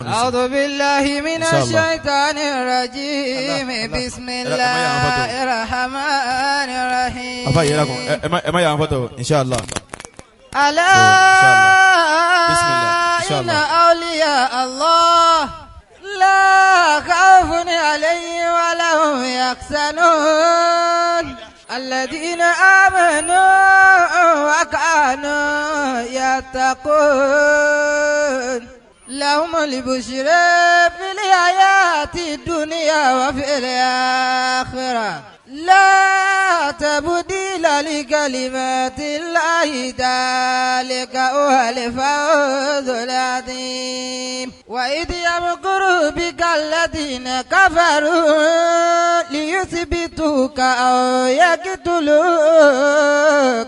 أعوذ بالله من إن شاء الله. الشيطان الرجيم. الله، الله. بسم ẹ má yà الله الرحمن الرحيم. Afa yẹra kun, ẹ má yà wọn fọ́tò, inshallah. ألا بسم الله. إن شاء إن الله. أولياء الله لا خوف عليهم ولا هم يحزنون الذين آمنوا وكانوا يتقون لهم البشرى في الحياة الدنيا وفي الآخرة لا تبديل لكلمات الله ذلك هو الفوز العظيم. وإذ يمكر بك الذين كفروا ليثبتوك أو يقتلوك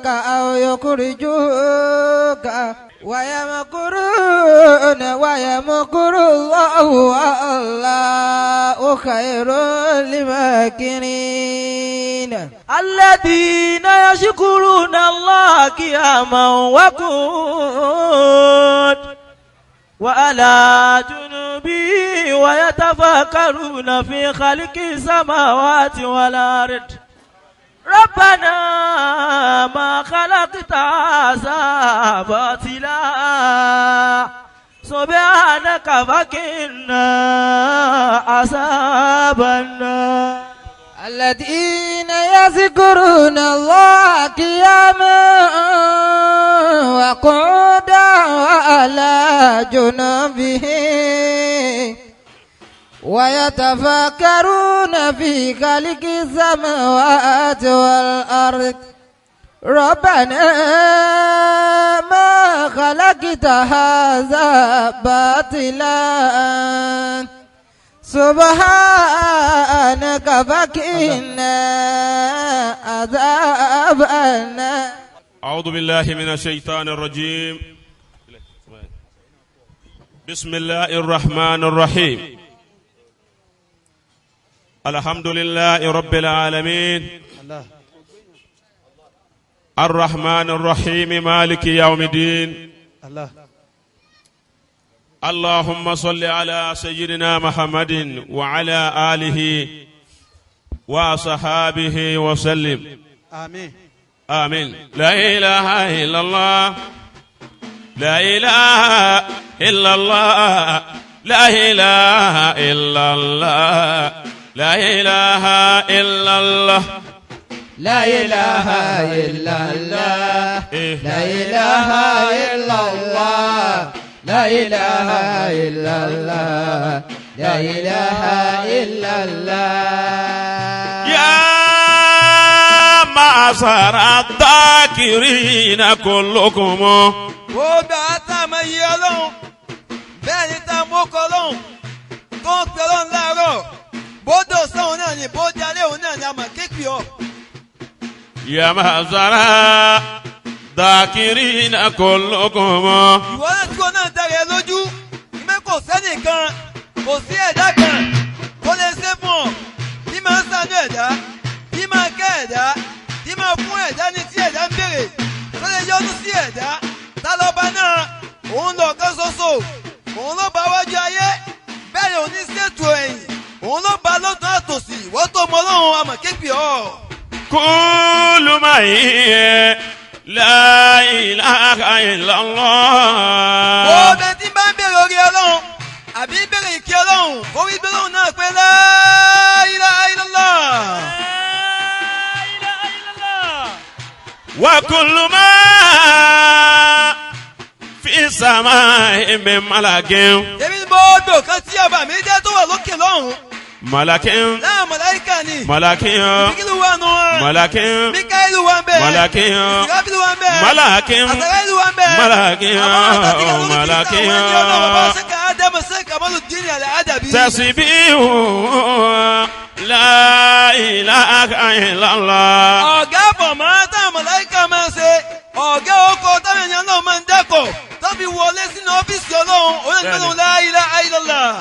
أو يخرجوك ويمكرون ويمكر الله والله خير الماكرين. الذين يشكرون الله قياما وقعودا وعلى جنوبهم ويتفكرون في خلق السماوات والأرض ربنا ما خلقت هذا باطلا سبحانك فقنا عذاب النار. الذين يذكرون الله قياما وقعودا وعلى جنوبهم ويتفكرون في خلق السماوات والأرض ربنا ما خلقت هذا باطلا سبحانك فقنا عذاب النار. أعوذ بالله من الشيطان الرجيم. بسم الله الرحمن الرحيم. الحمد لله رب العالمين الرحمن الرحيم مالك يوم الدين. الله. اللهم صل على سيدنا محمد وعلى آله وصحابه وسلم. آمين. آمين. لا إله إلا الله، لا إله إلا الله، لا إله إلا الله، لا إله إلا الله. لا إله إلا الله. إيه. لا إله إلا الله، لا إله إلا الله، لا إله إلا الله. يا معشر الذاكرين كلكم. Gbogbo àtà máa yí Ọlọ́run bẹ́ẹ̀ ni tá a mú kọ Ọlọ́run tó ń pè Ọlọ́run láàárọ̀ bódò sóhun náà ni bóde alẹ́ òun náà ni a mà kéèpì ọ. يا معشر الذاكرين كلكم. Ìwọ náà tí wọn náà dára ẹ lójú ìmẹ́ kò sẹ́nìkan, kò sí ẹ̀dá kan tó lè ṣe fún ọ tí máa ń ṣàánú ẹ̀dá, tí máa kẹ́ ẹ̀dá, tí máa fún ẹ̀dá ní tí ẹ̀dá ń béèrè, tó lè yọ́nú sí ẹ̀dá. Tá lọ́ba náà? Òun lọ kan ṣoṣo, òun ló bá wájú ayé, bẹ́ẹ̀ ni òun ní ṣètò ẹ̀yìn, òun ló bá lọ́tún àtòsí. Wọ́n tó mọ Ọlọ́run àmọ̀ kéèpì ọ́. كل ما هي لا إله إلا الله. Gbogbo tí bá ń béèrè orí Ọlọ́run àbí ń béèrè ìkẹ́ Ọlọ́run, kó wí gbólóhùn náà pé لا إله إلا الله. لا إله إلا الله. وكل ما في السماء من ملك. Èmi ni gbogbo kan tí ọba mi jẹ́ tó wà lókè lọ́hùn. ملك. Láwọn màláíkà ni. ملك. Ìbíkílù wà nù wọn. ملك. Míkáílù wà ń bẹ̀. ملك. Ìsìráfílù wà ń bẹ̀. ملك. Àsàráìlù wà ń bẹ̀. ملك. Àwọn àtàtìkà lórí ملك. kìí àwọn ẹni Ọlọ́run bàbá Sẹ́kà Ádámù Sẹ́kà Mọ́lù Dín Àlẹ́ Ádàbí. تسبيح لا إله إلا الله. Ọ̀gá àbọ̀mọ́ táwọn màláíkà máa ń ṣe, ọ̀gá ọkọ̀ táwọn ènìyàn náà máa ń dẹ́kọ̀ tó fi wọlé sínú ọ́fíìsì Ọlọ́run, òun ní gbólóhùn لا إله إلا الله.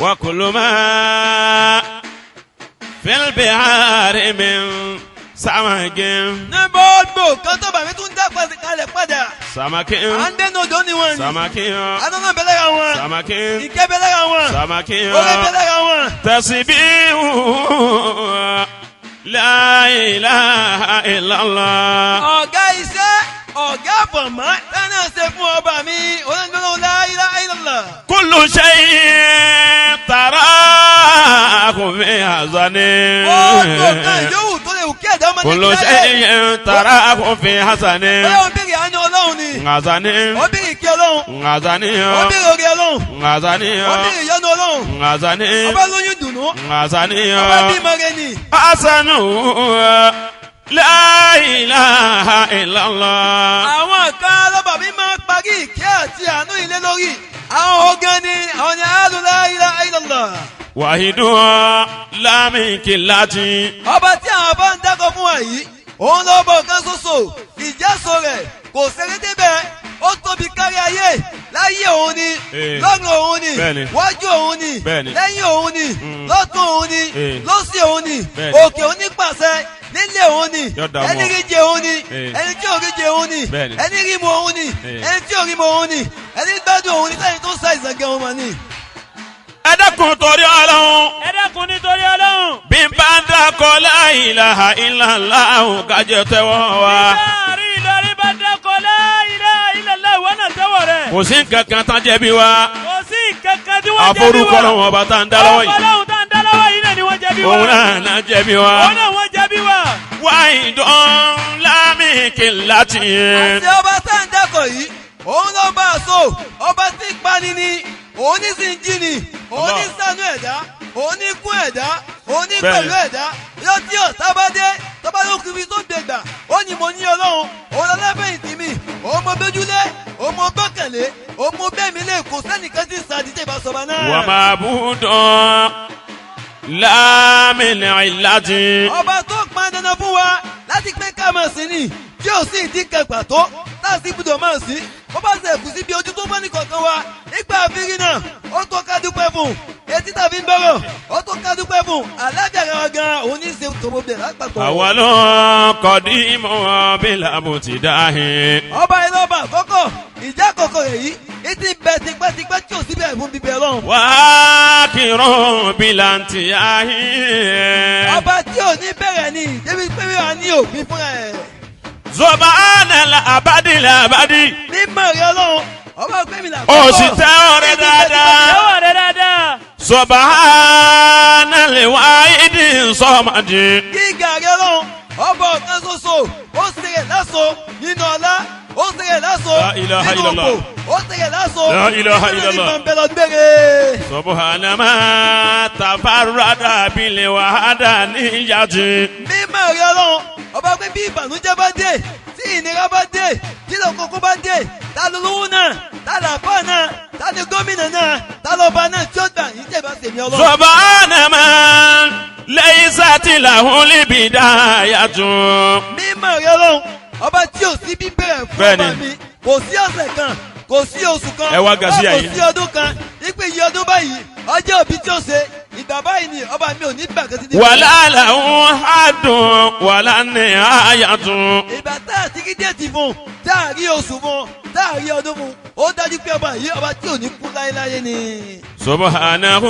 وكل ما في البحار من Samakin. Ní gbogbo kan tó bàmí tún dá kalẹ̀ padà. Samakin. À ń dénú odò ní wọn ni. Samakin. Àánú náà bẹ lára wọn. Samakin. Ìkẹ́ bẹ lára wọn. Samakin. Oore bẹ lára wọn. Tasibihu. La ilaha illallah. Ọ̀gá iṣẹ́ ọ̀gá àfọ̀mọ́ tánà ṣe fún ọba mi onígbọ́nà la ilaha illallah. Kullu shay'in tarahu fi hasani. Gbogbo kan yòówù tó lè wù kí ẹ̀dá ọmọ Kullu shay'in tarahu fi hasani. Bóyá o béèrè àánú Ọlọ́run ni. Hasani. O béèrè ìkẹ́ Ọlọ́run. Hasani. O béèrè oore Ọlọ́run. Hasani. O béèrè ìyọ́nú Ọlọ́run. Hasani. Ọba lóyún dùnú. Hasani. Ọba bímọ rẹ ni. Hasanu. La ilaha illallah. Àwọn kan lọ́ba mi máa ń parí ìkẹ́ àti àánú ilé lórí. Àwọn ogan ni àwọn ni àádùn la ilaha illallah. Wàhídùn lámìkìláti. Ọba tí àwọn bá ń dákọ̀ fún wa yìí, òun ló bọ̀ kan ṣoṣo, ìjẹ́sọ rẹ̀ kò ṣeré débẹ̀, ó tóbi kárí ayé, láyé òun ni, Eh. lọ́run òun ni, Bẹ́ẹ̀ni. wájú òun ni, Bẹ́ẹ̀ni. lẹ́yìn òun ni, lọ́tún òun ni, Eh. lọ́sì òun ni, Bẹ́ẹ̀ni. òkè òun ní pàṣẹ, nílé òun ni, Yóò dààmú ẹni ọ. rí jẹ òun ni, Eh. ẹni tí ò rí jẹ òun ni, Bẹ́ẹ̀ni. ẹni rí mu òun ni, Eh. ẹni tí ò rí mu òun ni, ẹni gbádùn òun ni, sẹ́yìn tó ń ṣàìsàn gan òun mà ni. Ẹ dákun torí Ọlọ́run. Ẹ dákun nítorí Ọlọ́run. Bí n bá ń dákọ̀ la ilaha illallah kájọ tẹ́wọ́ wa. Láàrin Ìlọrin bá dákọ̀ la ilaha illallah ìwọ náà tẹ́wọ̀ rẹ̀. Kò sí nǹkan kan tán jẹ̀bi wa. Kò sí nǹkan kan tí wọ́n jẹ̀bi wa. Àforúkọ lọ́wọ́ ọba tá ń dá lọ́wọ́ yìí. Ọlọ́run tá ń dá lọ́wọ́ yìí náà ni wọ́n jẹ̀bi wa. Òun náà náà jẹ̀bi wa. Òun náà wọ́n jẹ̀bi wa. Wàhídùn lámìkìláti. Àti ọba tá ń dákọ̀ yìí, òun ló bá a so, ọba tí ń pani ni, òun ní sì ń jí ni, òun ní ṣàánú ẹ̀dá, òun ní kún ẹ̀dá, òun ní Bẹ́ẹ̀ni. pẹ̀lú ẹ̀dá. Yóò tí ọ̀tá bá dé, tọ́ba ló kiri tó gbẹgbà, ó ní mo ní Ọlọ́run, òun lọ́lẹ́fẹ̀yìntì mi, òun mo gbójúlé, òun mo gbọ́kànlé, òun mo bẹ́ẹ̀ mi lé, kò sẹ́nìkan tí ń sa àdíjẹ́ ìbásọ̀ba náà. Wà máa búdùn lámìnìláti. Ọba tó pọn dandan fún wa láti pé ká máa sìn ní tí ò sí ìdí kan pàtó tá a sì gbọ́dọ̀ máa sìn bó bá ṣe kù síbi ojú tó bá ní kọ̀ọ̀kan wa nígbà àfírí náà ó tó ká dúpẹ́ fún etí tàbí ń bọ̀rọ̀ ó tó ká dúpẹ́ fún àlàáfíà ara wa gan òun ní í ṣe tòbó bẹ̀ lápapọ̀. Àwa ló kọ́ dí mọ́ bílà bó ti dáhìn. Ọba ilé ọba àkọ́kọ́ ìjà àkọ́kọ́ rẹ̀ yìí etí bẹ tipẹ́tipẹ́ tí ò síbẹ̀ fún bíbẹ̀ Ọlọ́run. Wà á kírun bílà ń ti áhìn. Ọba tí ò ní bẹ̀rẹ̀ ni débi pé wíwá ní òpin fúnra ẹ̀. Zọba ànàlà àbádì làbádì. Mímọ̀ rẹ̀ Ọlọ́run ọba gbẹ̀mí là Ó sì tẹ́ ọ̀rẹ́ dáadáa. Tẹ́wọ̀ rẹ̀ dáadáa. Zọba ànàlè wáyédì sọ́màdì. Gíga rẹ Ọlọ́run ọba ọ̀kan ṣoṣo ó ṣe rẹ̀ láṣọ nínú ọlá ó ṣe rẹ̀ láṣọ La ilaha nínú illallah. òpó ó ṣe rẹ̀ láṣọ La ilaha nínú illallah. ìmọ̀ nbẹ lọ gbére. Subhana ma tafarrada bil wahdaniyati. Mímọ̀ rẹ Ọlọ́run ọba pé bí ìbànújẹ́ bá dé tí ìnira bá dé tí lọ́kọ̀ọ́kọ́ bá dé ta ló lówó náà ta làbá náà ta ni gómìnà náà ta lọ́ba náà tí ó gbà yín tẹ̀ bá sèmi Ọlọ́run. Subhana man laysat lahu bidayatun. Mímọ̀ rẹ Ọlọ́run ọba tí ò sí bíbẹ̀rẹ̀ fún Bẹ́ẹ̀ni. ọba mi kò sí ọ̀sẹ̀ kan kò sí oṣù kan Ẹ wá gàsí kò àyè. sí ọdún kan ipe iye ọdún báyìí ọjọ́ òbí tí ó ṣe ìgbà báyìí ni ọba mi ò ní gbà kan títí. Wala lahu haddun wala nihayatun. Ìgbà tá a ti rí déètì fún tá a rí oṣù fún tá a rí ọdún fún ó dájú pé ọba yìí ọba tí ò ní kú láéláé ni. Subhanahu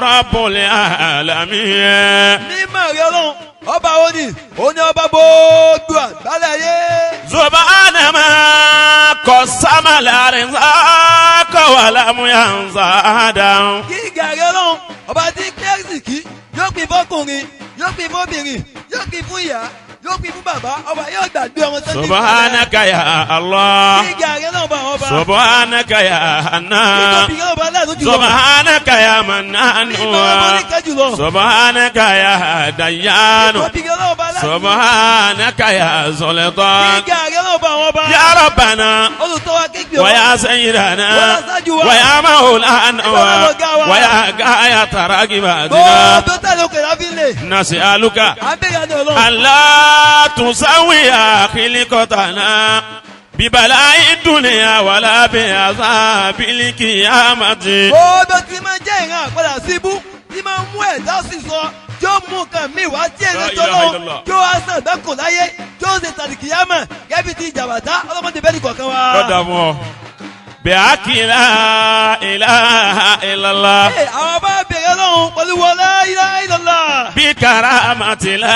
rabbul alamin. Mímọ̀ rẹ Ọlọ́run ọba wo ni òun ni ọba gbogbo àgbáláyé. Subhana man qassama al-arzaqa wa lam yansa ahadan. Gíga rẹ Ọlọ́run ọba tí kẹ́rìsìkì yóò pín fọkùnrin yóò pín fọbìnrin yóò pín fún ìyá yóò pín fún bàbá ọba yóò gbàgbé ọmọ tó ní. Subhanaka ya Allah. Gíga rẹ Ọlọ́run bá ọba. Subhanaka ya Hannan. Títóbi rẹ ọba aláàánú jùlọ. Subhanaka ya Mannan. Mímọ́ ọba oníkẹ́ jùlọ. Subhanaka ya Dayyan. Títóbi rẹ Ọlọ́run ọba aláàánú. Subhanaka ya Sultan. Gíga rẹ Ọlọ́run bá ọba. Ya Rabbana. Olùtọ́ wa kéèké ويا سيدنا ويا ويا مولانا ويا ويا غاية راغباتنا Gbogbo tẹ̀lé òkè láfi lè. نسألك À ń bèrè àná Ọlọ́run. ألا تسوي خلقتنا ببلاء الدنيا ولا بعذاب القيامة. Gbogbo tí máa ń jẹ́ ìran àpàdà síbú tí máa ń mú ẹ̀dá sì sọ tí ó mú nǹkan míì wá tí èsì La tó ilaha lọ́wọ́ illallah. tí ó wá sàn dákò láyé tí ó ṣe tàlìkìyàmà gẹ́bí ti jàbàtà ọlọ́mọdé bẹ́ẹ̀ ni kọ̀ọ̀kan wa. Lọ́dà fún ọ. Bẹ́ẹ̀kì la ilaha illallah. Ee, àwọn bá bẹ̀rẹ̀ lọ́hùn pẹ̀lú wọlé ilaha illallah. Bí karamati la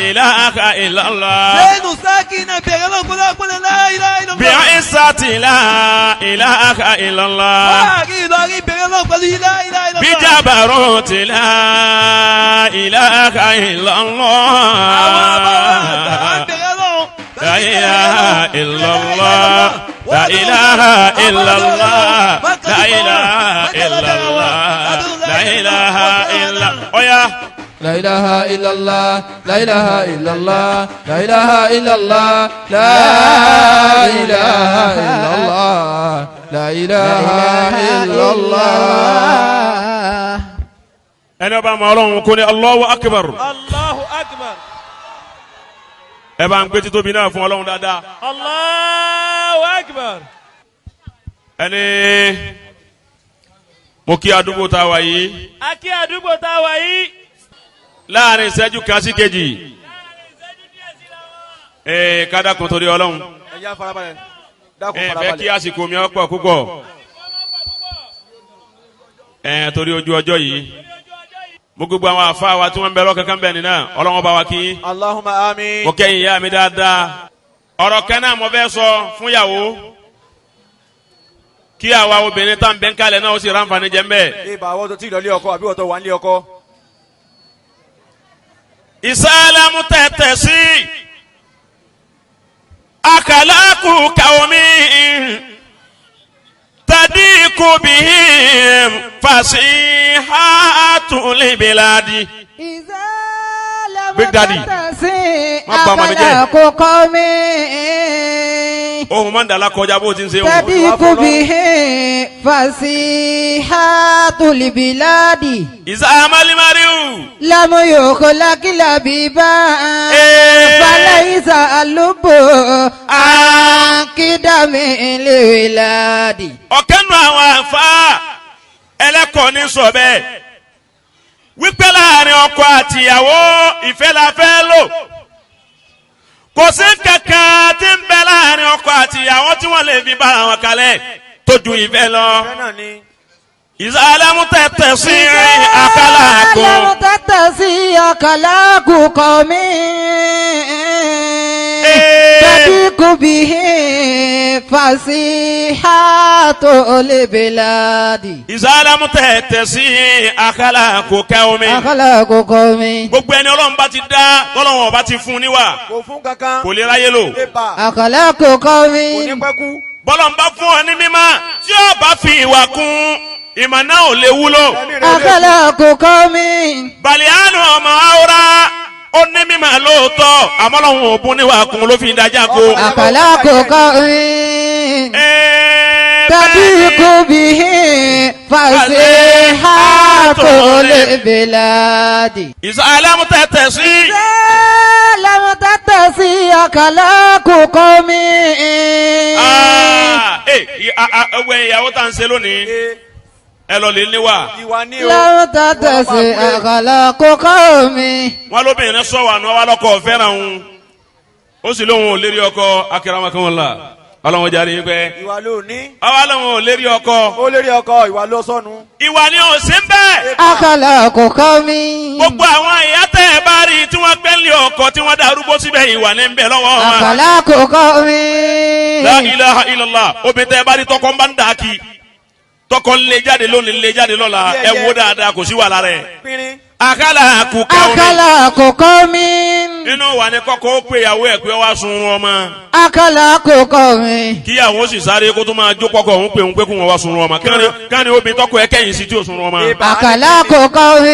ilaha illallah. Lẹ́nu sáàkì náà bẹ̀rẹ̀ lọ́hùn pẹ̀lú àpẹẹrẹ la ilaha illallah. Bí isati la ilaha illallah. Wáàrí Ìlọrin bẹ̀rẹ̀ lọ́hùn pẹ̀lú ilaha illallah. Bí jabaruti la ilaha Àwọn abáwá àgbà illallah. bẹ̀rẹ̀ lọ́hùn pẹ̀lú La ilaha illallah. La ilaha illallah. La ilaha illallah. La ilaha illallah. Ọya. لا إله إلا الله لا إله إلا الله لا إله إلا الله لا إله إلا الله لا إله إلا الله. Ẹni ọba àmọ́ Ọlọ́run kò ní Allahu akbar. Allahu akbar. Ẹ bá ń gbé títóbi náà fún Ọlọ́run dáadáa. Allahu akbar. Ẹni mo kí àdúgbò tá a wà yìí Akí àdúgbò tá a wà yìí. láàrin ìṣẹ́jú kan sí kejì. Ee kádàkùn torí Ọlọ́run. Ẹ yá farabalẹ̀. Dákun Ẹ fẹ́ kí farabalẹ̀. àsìkò mi ọ̀pọ̀ púpọ̀. Ẹ torí ojú ọjọ́ yìí. Mo gbogbo àwọn àfa wa tí wọ́n ń bẹ lọ́kankan bẹ́ẹ̀ nínú Ọlọ́run bá wa kí. Allahumma amin. Mo kẹ́yìn ìyá mi dáadáa. Ọ̀rọ̀ kan náà mo fẹ́ sọ fún ìyàwó. Kí àwa obìnrin tá n bẹ́ ń kalẹ̀ náà ó sì ráǹfààní jẹ́ ń bẹ́ẹ̀. Ibà àwọn tó ti lọ ilé ọkọ àbí wọ́n tó wà nílé ọkọ. Ìsálámù tẹ̀tẹ̀ sí. Àkàlákù kàwọ́mí. Tàdíkù bìhìm fàṣíhàtù libiladi. إذا لم Big Daddy. تتسي Má bà ọmọ mi jẹ́. أخلاق قوم Ohun máa ń dàlá kọjá bó ti ń ṣe òun. تضيق به فصيحات البلاد Ìsámálimariu. لم يخلق لبيبا إيه. فليس اللب عن قدم الولاد. Ọ̀kan nù àwọn àfa ẹlẹ́kọ̀ọ́ ní sọ bẹ́ẹ̀ wípé láàrin ọkọ àtìyàwó ìfẹ́ la fẹ́ lò kò sí kankan tí ń bẹ láàrin ọkọ àtìyàwó tí wọ́n lè fi bára wọn kalẹ̀ tó ju ìfẹ́ lọ. Ìfẹ́ náà ni. Ìsàlámù tẹ̀tẹ̀ sí àkàlà kò. لم تتسي أخلاق قوم إيه. تضيق به فصيحات البلاد. Ìsàlámù tẹ̀tẹ̀ sí àkàlà kò kẹ́ omi. أخلاق قوم Gbogbo ẹni Ọlọ́run bá ti dá tọ́lọ́run ọba ti fún níwà Kò fún kankan. kò lè ráyé lò. Ibà أخلاق kò ní قوم pẹ́ kú. Bọ́lọ̀ ń bá fún ọ ní mímọ́ tí ó bá fi ìwà kún ìmọ̀ náà ò lè wúlò. Ẹ̀mí rẹ̀ ò lè kú. أخلاق قوم Bàlíánù ọmọ Áwúrá ó ní mímọ́ lóòótọ́ àmọ́ lọ́hùn òbún níwà kún ló fi dájà kó. أخلاق قوم Ẹ̀ẹ́ تضيق bẹ́ẹ̀ ni. به فصيحات البلاد. Ìsàlámù tẹ̀tẹ̀ sí. لم تتسي أخلاق قوم Ẹgbẹ́ ìyàwó tá à ń ṣe lónìí Ee, ẹ lọ lè níwà. ìwà ni o. لم تتسي أخلاق قوم Wọn lóbìnrin sọ wà nù wà lọkọ fẹ́ràn òun. Ó sì lóun ò lérí ọkọ akérèmọkànlá. Ọlọ́run jàre yín pẹ́. Ìwà ló ní. Ọwọ́ lóun ò lérí ọkọ. Ó lérí ọkọ ìwà ló sọnù. Ìwà ni ò sí ń bẹ́ẹ̀. أخلاق قوم Gbogbo àwọn ìyá tẹ́ ẹ bá rí tí wọ́n pẹ́ lé ọkọ tí wọ́n darúgbó síbẹ̀ ìwà ní ń bẹ lọ́wọ́ wọn. أخلاق قوم La ilaha illallah obìnrin tẹ́ ẹ bá rí tọkọ ń bá ń dà kí tọkọ ń lé jáde lónìí ń lé jáde lọ́la ẹ wo dáadáa kò sí wàhálà rẹ̀. Pínrín. Àkàlà kù ká omi. أخلاق قوم Inú wa ni kọ́kọ́ ó pé ìyàwó ẹ̀ pé ó wá sunrun ọmọ. أخلاق قوم Kíyàwó sì sáré kó tó máa jó kọ́kọ́ òun pé òun pé kó wọn wá sunrun ọmọ. Káni obìnrin tọkọ ẹ kẹ́yìn sí tí ò sunrun ọmọ. أخلاق قوم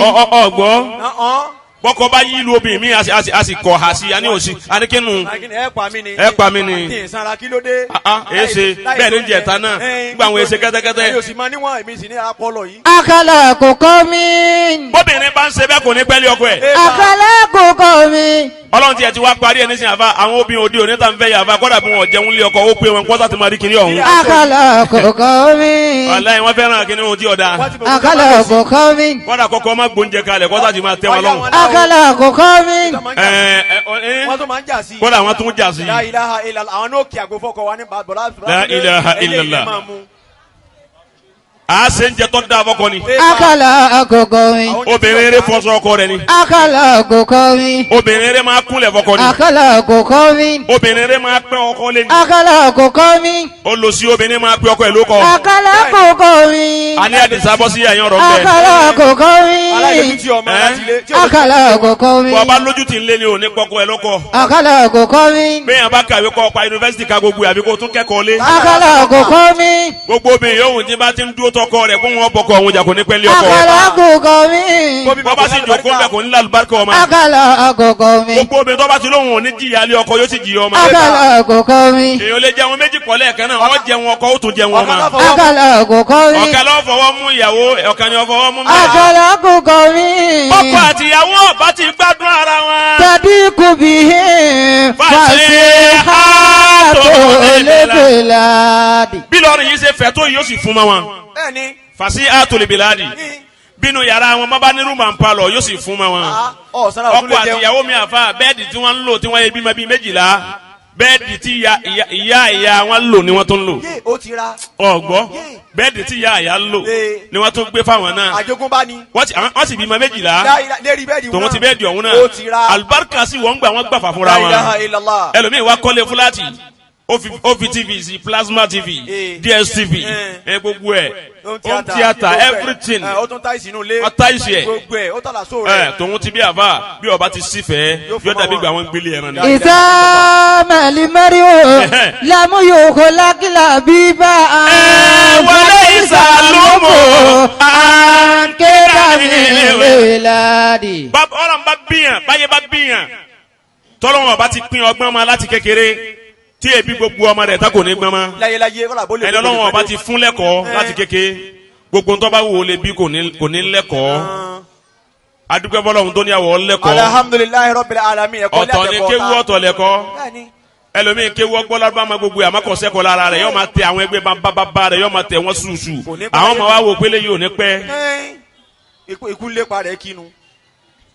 Ọgbọ́n Ọ̀hán. bọ́kọ bá yí ìlú obìnrin mi a sì kọ̀ ha sí a ní òsì a ní kínú. Ẹ pa mí ni. Ẹ pa mí ni. Kí n sanra kí ló dé? Ah, ah, èé ṣe bẹ́ẹ̀ ni oúnjẹ ẹ̀ta náà nígbà àwọn èsè kẹ́tẹ́kẹ́tẹ́. Èmi ò sì máa níwọ̀n èmi sì ní apọ́lọ̀ yìí. أخلاق قوم Bóbìnrin bá ń ṣe bẹ́ẹ̀ kò ní pẹ́lú ọkọ ẹ̀. أخلاق قوم Ọlọ́run tiẹ̀ ti wá parí ẹ̀ nísìnyí àfa àwọn obìnrin òde òní tá n fẹ́ yà àfa kọ́dà bí wọn jẹun lé ọkọ ó pé wọn kọ́sà ti máa rí kinní ọ̀hún. Akala koko mi. Wàláhì wọ́n fẹ́ràn kinní ohun tí ọ̀dà. Wọ́n ti mọ̀ Akala koko mi. Kọ́dà kọ́kọ́ má gbóúnjẹ kalẹ̀ kọ́sà ti máa tẹ́ wọn lọ́rùn. Akala koko mi. Ẹ ẹ ọ ẹ Wọ́n tún máa ń jà sí. kọ́dà wọn tún jà sí. La ilaha illallah. Àwọn náà kí àgbo fọkọ wa ní bàbá. La ilaha illallah. A ṣe ń jẹ tọ́ da fọkọ ni. Akala koko mi. Obìnrin eré fọṣọ ọkọ rẹ ni. Akala koko mi. Obìnrin eré máa kúnlẹ̀ fọkọ ni. Akala koko mi. Obìnrin eré máa pẹ́ ọkọ lé ni. Akala koko mi. Olùsí obìnrin máa pẹ́ ọkọ ẹ̀ ló kọ. Akala koko mi. A ní àdìsá bọ́ sí ẹ̀yìn ọ̀rọ̀ bẹ́ẹ̀. Akala koko mi. Aláìlójútì ọmọ láti ilé. tí ò- Akala koko mi. Bọ́ ọba lójú ti ń lé ni ò ní pọ́kọ ẹ̀ lọ́kọ. Akala koko mi. Bẹ́ẹ̀ bá kàwé kọ́ ọ̀pá yunifásitì ka gbogbo ẹ̀ àbí kó tún kẹ́kọ̀ọ́ lé. Akala koko mi. Gbogbo obìnrin yòówù tí bá ti ń dúró tọkọ rẹ̀ kó wọn bọkọ òun jà kò ní pẹ́ lé ọkọ. Akala koko mi. Bọ́ bá sì jòkó ń bẹ̀ kò ní lálùbáríkà ọmọ. Akala koko mi. Gbogbo obìnrin tó bá ti lóhùn ò ní jìyà lé ọkọ yóò sì jìyà ọmọ. Akala koko mi. Èèyàn lè jẹun méjì pọ̀ lẹ́ẹ̀kan náà, ó jẹun ọkọ ó tún jẹun ọmọ. Ọ̀kan lọ́fọwọ́ Akala koko mi. Ọ̀kan ló fọwọ́ mú ìyàwó, ọ̀kan ni ó fọwọ́ mú mẹ́ta. Akala koko mi. Ọkọ àti ìyàwó ọba ti gbádùn ara wọn. Tadiku bihi Fasihatun fasihatu libiladi. Bí lọ́rùn yìí ṣe fẹ̀ tó yìí ó sì fún mọ́ wọn. Bẹ́ẹ̀ni. Fàṣí àtòlèbèládì. Bínú yàrá wọn bá bá ní rúmà ń palọ̀ yóò sì fún mọ́ wọn. Ọ̀sán náà tún Ọkọ lè àti jẹun. ìyàwó mi àfa bẹ́ẹ̀dì tí wọ́n ń lò tí wọ́n yẹ bímọ bíi 12 bẹ́ẹ̀dì tí ìyá ìyá wọn lò ni wọ́n tún lò. Yé ó ti ra. Ọ̀gbọ́ bẹ́ẹ̀dì tí ìyá ìyá lò ni wọ́n tún gbé fáwọn náà. Àjogúnbá ni. Wọ́n sì bímọ 12 La ilaha- Lérí bẹ́ẹ̀dì tòun ti bẹ́ẹ̀dì ọ̀hún Ó ti ra. náà. Àlùbáríkà sì wọ́n gbà wọ́n gbàfà fúnra La ilaha wọn. illallah. Ẹlòmíì wá kọ́lé fúláàtì ó fi tv sí plasma tv Eh. dstv Eh. ẹ gbogbo ẹ Home home theatre Gbogbo ẹ̀. everything Ẹ, Ó tún táìsì inú ilé. Ó táìsì ẹ̀. Gbogbo ẹ̀ ó tàlà sóò ẹ rẹ̀. tòun ti bí àfa bí ọba ti sífẹ̀ẹ́ Yóò fún yóò dàbí wọn. gbà wọn gbélé ẹran ni. Ìsá màlímẹ́rìó lámú yòókù lákìlà bíbá. Ẹ wọlé ìsàlùmù Àǹkéra mi lèládì. ọlọ́run bá bíyàn báyé bá bíyàn tọ́lọ́run ọba ti pín ọgbọ́n ma láti kékeré tí ebi gbogbo ọmọ rẹ̀ tá kò ní gbọ́n ma Láyéláyé kọ́lá bó lè. ẹni ọlọ́run ọba ti fún lẹ́kọ̀ọ́ láti kékeré gbogbo ntọ́ bá wò ó lè bí kò ní lẹ́kọ̀ọ́ adúgbò fọlọ́run tó ní àwọ̀ lẹ́kọ̀ọ́ Alhamdulilayi rabbil alamin. Ẹ̀kọ́ ọ̀tọ̀ ni kéwú ọ̀tọ̀ lẹ́kọ̀ọ́ Bẹ́ẹ̀ni. ẹlòmíì kéwú ọgbọ́n lárúbá ma gbogbo ẹ̀ àmọ́ kò sẹ́kọ̀ọ́ lára rẹ̀ yóò máa tẹ àwọn ẹgbẹ́ bábábá rẹ̀ yóò máa tẹ wọ́n ṣùṣù Kò ní pẹ́. àwọn ọmọ wa wò pélé yìí ò ní pẹ́ Ẹ́n, Ikú ń lépa rẹ̀ kínu.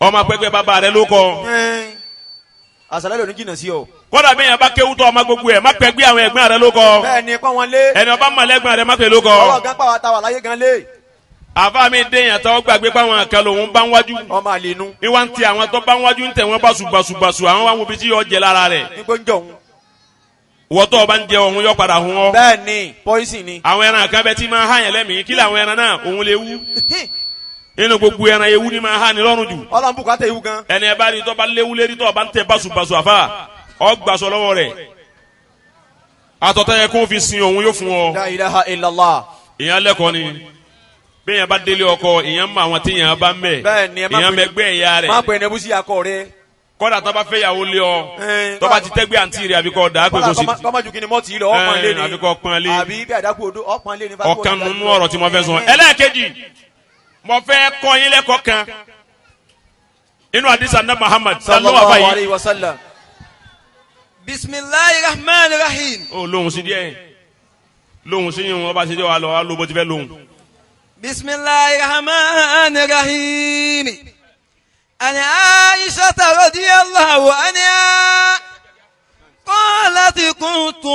ọmọ akpẹ́gbẹ́ bàbá rẹ̀ ló kọ́ Ẹ́n, Àṣàlẹ̀ lòní jìnnà sí ọ. kódà bí yẹn bá kéwú tọ́ ọmọ gbogbo ẹ̀ má pẹ́ gbé àwọn ẹ̀gbọ́n rẹ̀ ló kọ́ Bẹ́ẹ̀ni pọ́n wọn lé. ẹni ọba mọ̀lẹ́gbọ́n rẹ̀ má pẹ́ ló kọ́ Ọwọ́ gan pàwọ́ ta wà láyé gan lé. àfa mi dé yẹn tọ́ gbàgbé pàwọn kan lòun bá ń wájú Ọmọ àlè nu. ní wá ń ti àwọn tó bá ń wájú ń tẹ̀ wọ́n báṣubàṣubàṣu àwọn wá ń wo bí tí yọ jẹ lára rẹ̀ Nígbó ń jọ̀hún. wọ́tọ̀ ọba ń jẹ ọ̀hún yọ padà hun ọ́ Bẹ́ẹ̀ni pọ́ìsì ni. àwọn ẹran kan bẹ tí máa há yẹn lẹ́mìí kí làwọn ẹran náà òun lè wú nínú gbogbo ẹran ewu ni máa há ni lọ́rùn jù Ọlọ́run bùkátà ewu gan. ẹni ẹ bá rí tọ́ bá léwu lérí tọ́ bá ń tẹ báṣubàṣu àfa ọ gbàsọ lọ́wọ́ rẹ̀ àtọ̀tọ̀ yẹ kó fi sin òun yóò fún ọ La ilaha illallah. ìyẹn lẹ́kọ̀ọ́ ni bẹ́ẹ̀ yẹn bá délé ọkọ ìyẹn mọ àwọn tí yẹn bá ń bẹ̀ Bẹ́ẹ̀ni, ẹ má ìyẹn pè- mẹgbẹ́ ìyá Má rẹ̀ pè ní ẹbú sí akọ rẹ. kọ́dà tó bá fẹ́ yàwó lé ọ Ẹ́n, tó bá ti tẹ́gbẹ́ àǹtí rẹ̀ àbíkọ́ dà á pé Kọ́lá kó sì kọ́má ju kí ni mọ́tì lọ ọ̀pọ̀n lé ni. Ẹ́n, àbí kọ́ pọ́n lé. Àbí bí àdákù odó ọ̀pọ̀n lé ni. ọ̀kan nínú ọ̀rọ̀ tí mo fẹ́ sọ. Ẹlẹ́ẹ̀kejì mo fẹ́ kọ́ yín lẹ́kọ̀ọ́ kan inú àdìsá náà Muhammad sallallahu Sallallahu alayhi alayhi wa sallam. bisimilahi rahman rahim. ó lóhùn sí díẹ̀ lóhùn sí yín wọn bá ṣe jẹ́ wa lọ wa ló bó ti fẹ́ lóhùn. bisimilahi rahman rahim. عن عائشة رضي الله عنها قالت كنت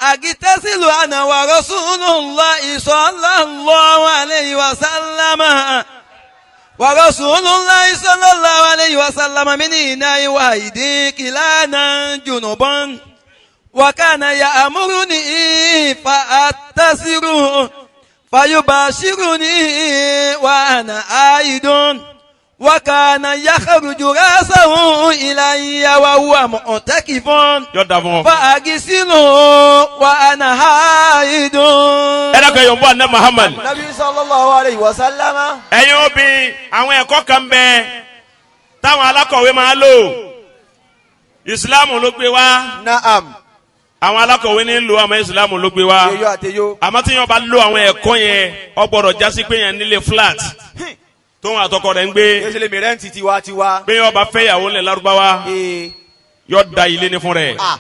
أغتسل أنا ورسول الله صلى الله عليه وسلم ورسول الله صلى الله عليه وسلم من إناء واحد كلانا جنبا وكان يأمرني فأتسر فيباشرني وأنا عائد وكان يخرج رأسه إلي وهو معتكف yọ da fún ọ. فأغسله وأنا حائض ẹ dákun ẹ̀yọ̀ ń bọ̀ àná Muhammad. Nabi sallallahu alayhi wa sallama. ẹ̀yin obìnrin àwọn ẹ̀kọ́ kan bẹ táwọn alákọ̀wé máa lò ìsìláàmù ló gbé wá Naam. àwọn alákọ̀wé ní lò àmọ́ ìsìláàmù ló gbé wá Teyo àtẹyo. àmọ́ tí yẹn bá lo àwọn ẹ̀kọ́ yẹn ó gbọ́dọ̀ jásí pé yẹn nílé flat tóun àtọkọ rẹ̀ ń gbé Yéṣe lè mi rẹ́ǹtì tiwa tiwa. pé yẹn ọba fẹ́ yàwó ńlẹ̀ lárúbáwá Ee. Yóò da ilé ní fún rẹ̀. Ah,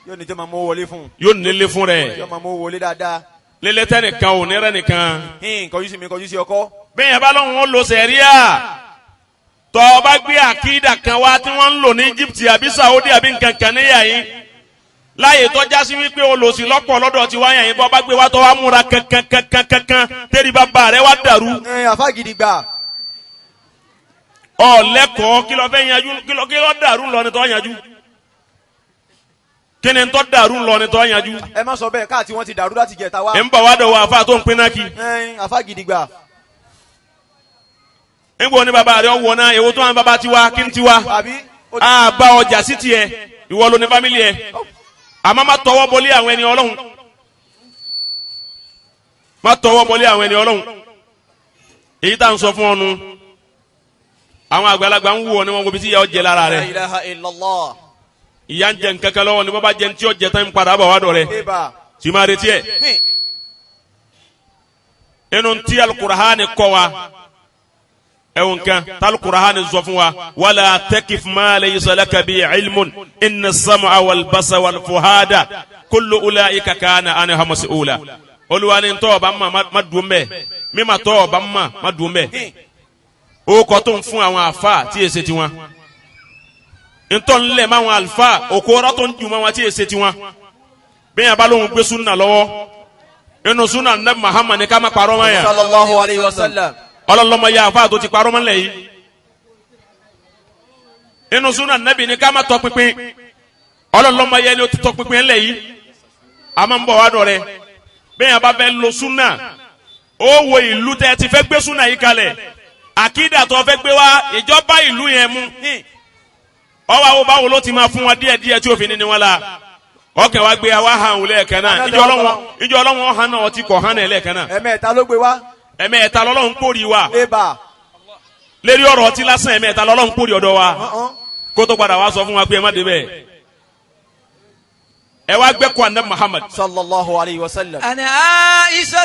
yóò ní jẹ́ máa mú wọlé fún un. Yóò nílé fún rẹ̀. Yóò máa mú wọlé dáadáa. Lílé tẹ́nìkan ò ní rẹ́ nìkan. Hìn, kọjú sí mi, kọjú sí ọkọ. Bẹ́ẹ̀ yẹn bá lóun ó lo sẹ̀ríà, tọ́ ọ bá gbé àkídà kan wá tí wọ́n ń lò ní Egypt àbí Saudi àbí nǹkan kan níyà yín láàyè tọ́já sí wípé olòṣì lọ́pọ̀ lọ́dọ̀ tí wáyà yín, bọ́ bá gbé wá tọ́ wá múra kankan kankan kankan tẹ́lẹ̀ bàbá rẹ wá dàrú. Ẹ àfa gidi gbà. Ọ lẹ́kọ̀ọ́ kí ló fẹ́ yanjú, kí ló dàrú ńlọ ni tọ́ yanjú, kí ni tọ́ dàrú ńlọ ni tọ́ yanjú. Ẹ má sọ bẹ́ẹ̀, káàtì wọn ti dàrú láti jẹta wá. Ẹ̀ ń bọ̀ wá dọ̀ wọ àfa tó ń pín náà kí. Ẹ àfa gidi gbà. Ń bọ̀ ní bàbá rẹ ọ̀wọ́ náà, èwo tó wà ní bàbá tiwa kí n tiwa. Àbí ó ti- A bá ọjà sí tiẹ̀, ìwọ ló ní fámìlì ẹ̀, àmọ́ má tọwọ́ bọlé àwọn ẹni Ọlọ́run, má tọwọ́ bọlé àwọn ẹni Ọlọ́run. Èyí tá à ń sọ fún ọ nu, àwọn àgbàlagbà ń wù ọ ní wọn wo bí tí ìyá ọ jẹ lára La rẹ. ilaha illallah. Ìyá ń jẹ nǹkan kan lọ́wọ́ ni, bọ́ bá jẹ ní tí ó jẹ tán ń padà bọ̀ wá dọ̀ rẹ. Eba. Tí máa retí ẹ̀. Hìn. Inú tí alukurahani kọ́ wa, ẹ̀wọ̀n kan talukurahani sọ fún wa: wala takif ma laysa laka bi ilmun inna sam'a wal basa wal fuhada kullu ulaika kana anha mas'ula. Olúwa ni ntọ́ ọba ma ma dùn bẹ́ẹ̀, mímà tọ́ ọba ma ma dùn bẹ́ẹ̀. O kọ́ tó ń fún àwọn afa tí yẹ ṣe tiwọn, ntọ́ ńlẹ̀ máa wọn alifa òkú ọ̀rọ̀ tó ń jù máa wọn tí yẹ ṣe tiwọn. Bẹ́ẹ̀ yẹn bá lóun gbé sunna lọ́wọ́, inú sunna ní Muhammad ní ká má parọ́ mọ́ yẹn. Sallallahu alayhi wa sallam. Ọlọlọmọ ya àfa tó ti parọ́ mọ́ lẹ̀ yìí. Inú súnà nẹ́bì ni ká má tọ pinpin, ọlọlọmọ yẹ ni ó ti tọ pinpin lẹ̀ yìí. A máa ń bọ̀ wá dọ̀ rẹ. Bẹ́ẹ̀ yẹn bá fẹ́ lo súnà, ó wo ìlú tẹ́ ti fẹ́ gbé súnà yìí kalẹ̀, àkídà tó fẹ́ gbé wá, ìjọba ìlú yẹn mú ọwọ́ àwọn báwo ló ti máa fún wọn díẹ̀ díẹ̀ tí òfin ní wọn la ọkẹ́ wa gbé wa hàn wọlé ẹ̀kẹ́ náà. Ìjọ ọlọ́wọ́n hàn náà, ọtí kọ̀ hàn náà ẹlẹ́ẹ̀kẹ́ náà. Ẹ̀mẹ́ta ló gbé wá. Ẹ̀mẹ́ta lọ́lọ́run kórìí wa. Eba. Lérí ọ̀rọ̀ ọtí lásán, ẹ̀mẹ́ta lọ́lọ́run kórìí ọ̀dọ̀ wa. Ọ̀hún. Kó tó padà wá sọ fún wa pé ẹ má débẹ̀, ẹ wá gbẹ́ kó àná Muhammad. Sallallahu alayhi wa sallam. Àní Aisha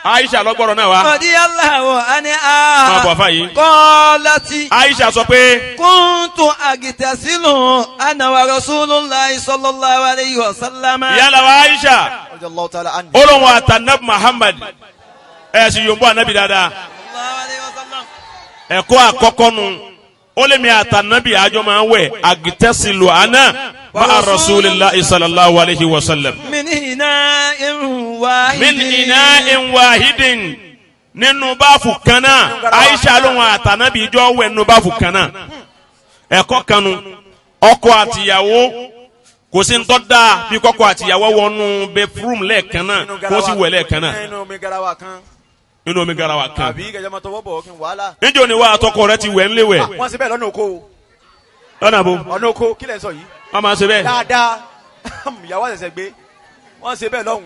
Aisha lọ́gbọ́rọ̀ náà wá. radiyallahu anha. Máa bọ̀ fà yìí. Qalati. Aisha sọ pé Kuntu agitasilu ana wa Rasulullahi sallallahu alayhi wa sallam. Yálà wa Aisha Radiyallahu ta'ala anhu. ó lóun àtànàb Muhammad ẹ̀ sì yòǹbó ànábì dáadáa. Sallallahu alayhi wa sallam. Ẹ̀kọ́ àkọ́kọ́ nu, ó lè mi àtànàbì àjọ máa ń wẹ̀, agitasilu ana ma'a Rasulillahi sallallahu alayhi wa sallam. Min ina'in wahidin. Min ina'in wahidin, nínú báàfù kan náà. Aisha lóun àtànàbì jọ wẹ̀ nínú báàfù kan náà. Ẹ̀kọ́ kanu, ọkọ àtìyàwó, kò sí ntọ́ da bí kọ́kọ́ àtìyàwó wọnú bathroom lẹ́ẹ̀kan náà, kó sì wẹ̀ lẹ́ẹ̀kan náà. Nínú omi garawa kan. Nínú omi garawa kan. Àbí kẹjọ máa tọwọ́ bọ̀ kí n wàhálà. Níjọ́ ni wà àtọkọ rẹ ti wẹ̀ ńlẹ̀ wẹ̀. Wọ́n ṣe bẹ́ẹ̀ lọ́nà oko. Lọ́nà àbò. Ọ̀nà oko, kí lẹ̀ ń sọ yìí? Wọ́n máa ṣe bẹ́ẹ̀. Dáadáa, ìyàwó àṣẹ̀ṣẹ̀ gbé, wọ́n ṣe bẹ́ẹ̀ lọ́hùn.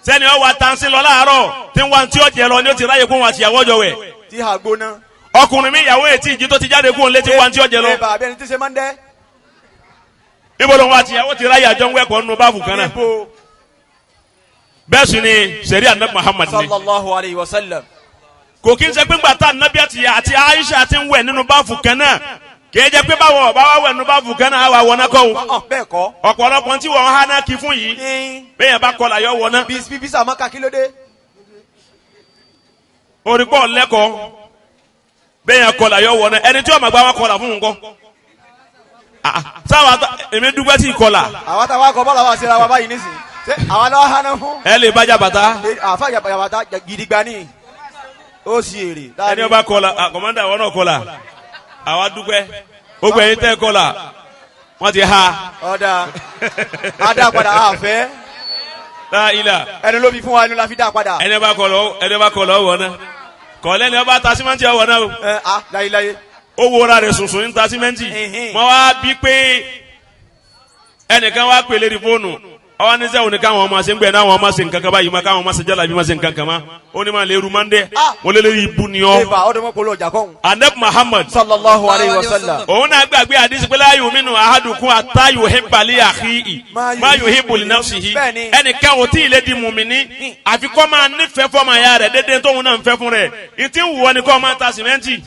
Sẹ́ni ọ wa tansi lọ láàárọ̀ tí ń wá tí ó jẹ lọ ni ó ti ráyè kó wọn àtìyàwó ọjọ́ wẹ̀. Tí ha gbóná. Ọkùnrin mi, ìyàwó etí ìjì tó ti jáde kó ń létí wá tí ó jẹ lọ. Ẹ bàbá ẹni tí ṣe máa ń dẹ́. Níbo lòun àtìyàwó ti ráyè àjọ ń wẹ̀kọ̀ nínú báàfù kan náà? Níbo? Bẹ́ẹ̀ sì ni sẹ̀rí àná Muhammad ni. Sallallahu alayhi wa sallam. Kò kí n ṣe pé ńgbà tá anabi àti Aisha ti ń wẹ̀ nínú báàfù kan náà, kì í jẹ́ pé báwo ọba wa wẹ̀ nínú báàfù kan náà wà wọná kọ́ o. Ọ̀hún, bẹ́ẹ̀ kọ́. Ọ̀pọ̀lọpọ̀ tí wọ́n há náà kí fún yìí, Ní bẹ́ẹ̀ yẹn bá kọlà yọ wọná. bí bí sàmọ́ kí ló dé? Orípọ̀ lẹ́kọ̀ọ́, bẹ́ẹ̀ yẹn kọlà yọ wọná. Ẹni tí wọ́n máa gbá wọn kọlà fún un kọ́. Ah, ah, sáwà èmi dúpẹ́ tí kọlà. Àwọn táwa kọ bọ́lá wa ṣe ra wa báyìí nísìnyí. Ṣé àwọn aláwa hánà fún? Ẹ lè bájà bàtà. Àfa yàbàtà gidigba ní. Ó sì èrè. Ẹni ọba kọlà, ah, kọmọdà wọn náà kọlà, àwa dúpẹ́. Gbogbo ẹ̀yin tẹ́ kọlà, wọ́n ti ha. Ọ̀dà adá padà àfẹ́. Láìla. Ẹni ló fi fún wa, ẹni la fi dá padà. Ẹni ọba kọlọ, ẹni ọba kọlọ wọ̀ náà kọlẹ́, ẹni ọba ta símẹ́ǹtì ọwọ́ náà o. Ẹ a láyéláyé. Ó wo ra rẹ̀ sùnsùn ní ta símẹ́ǹtì. Ẹ̀hẹ́n. Wọ́n wá bí pé ẹnìkan wá pèlè rí fóònù ọwọ́ ní sẹ́wọ̀n ní káwọn ọmọ ṣe ń gbẹ náà, àwọn ọmọ ṣe nǹkan kan báyìí ma, káwọn ọmọ ṣe jálàbí ma, ṣe nǹkan kan ma, ó ní ma lè ru mande. Ah. Wọ́n lé lérí ibu ni ọ́. Eba ọdún mọ́kòló ọjà kọ́hún. Anabi Muhammad Sallallahu alayhi wa sallam. Òun náà gbàgbé àdìsí pé la yu'minu ahadukum hatta yuhibba li akhihi ma yuhibbu li nafsihi. Bẹ́ẹ̀ni. Ẹnìkan ò tí ì lè di mùmíní àfi kó máa nífẹ̀ẹ́ fọ́mọ ya rẹ̀ dédé tóun náà ń fẹ́ fún rẹ̀. Ìtí ń wù ọ́ ni kó máa ta sìmẹ́ǹtì,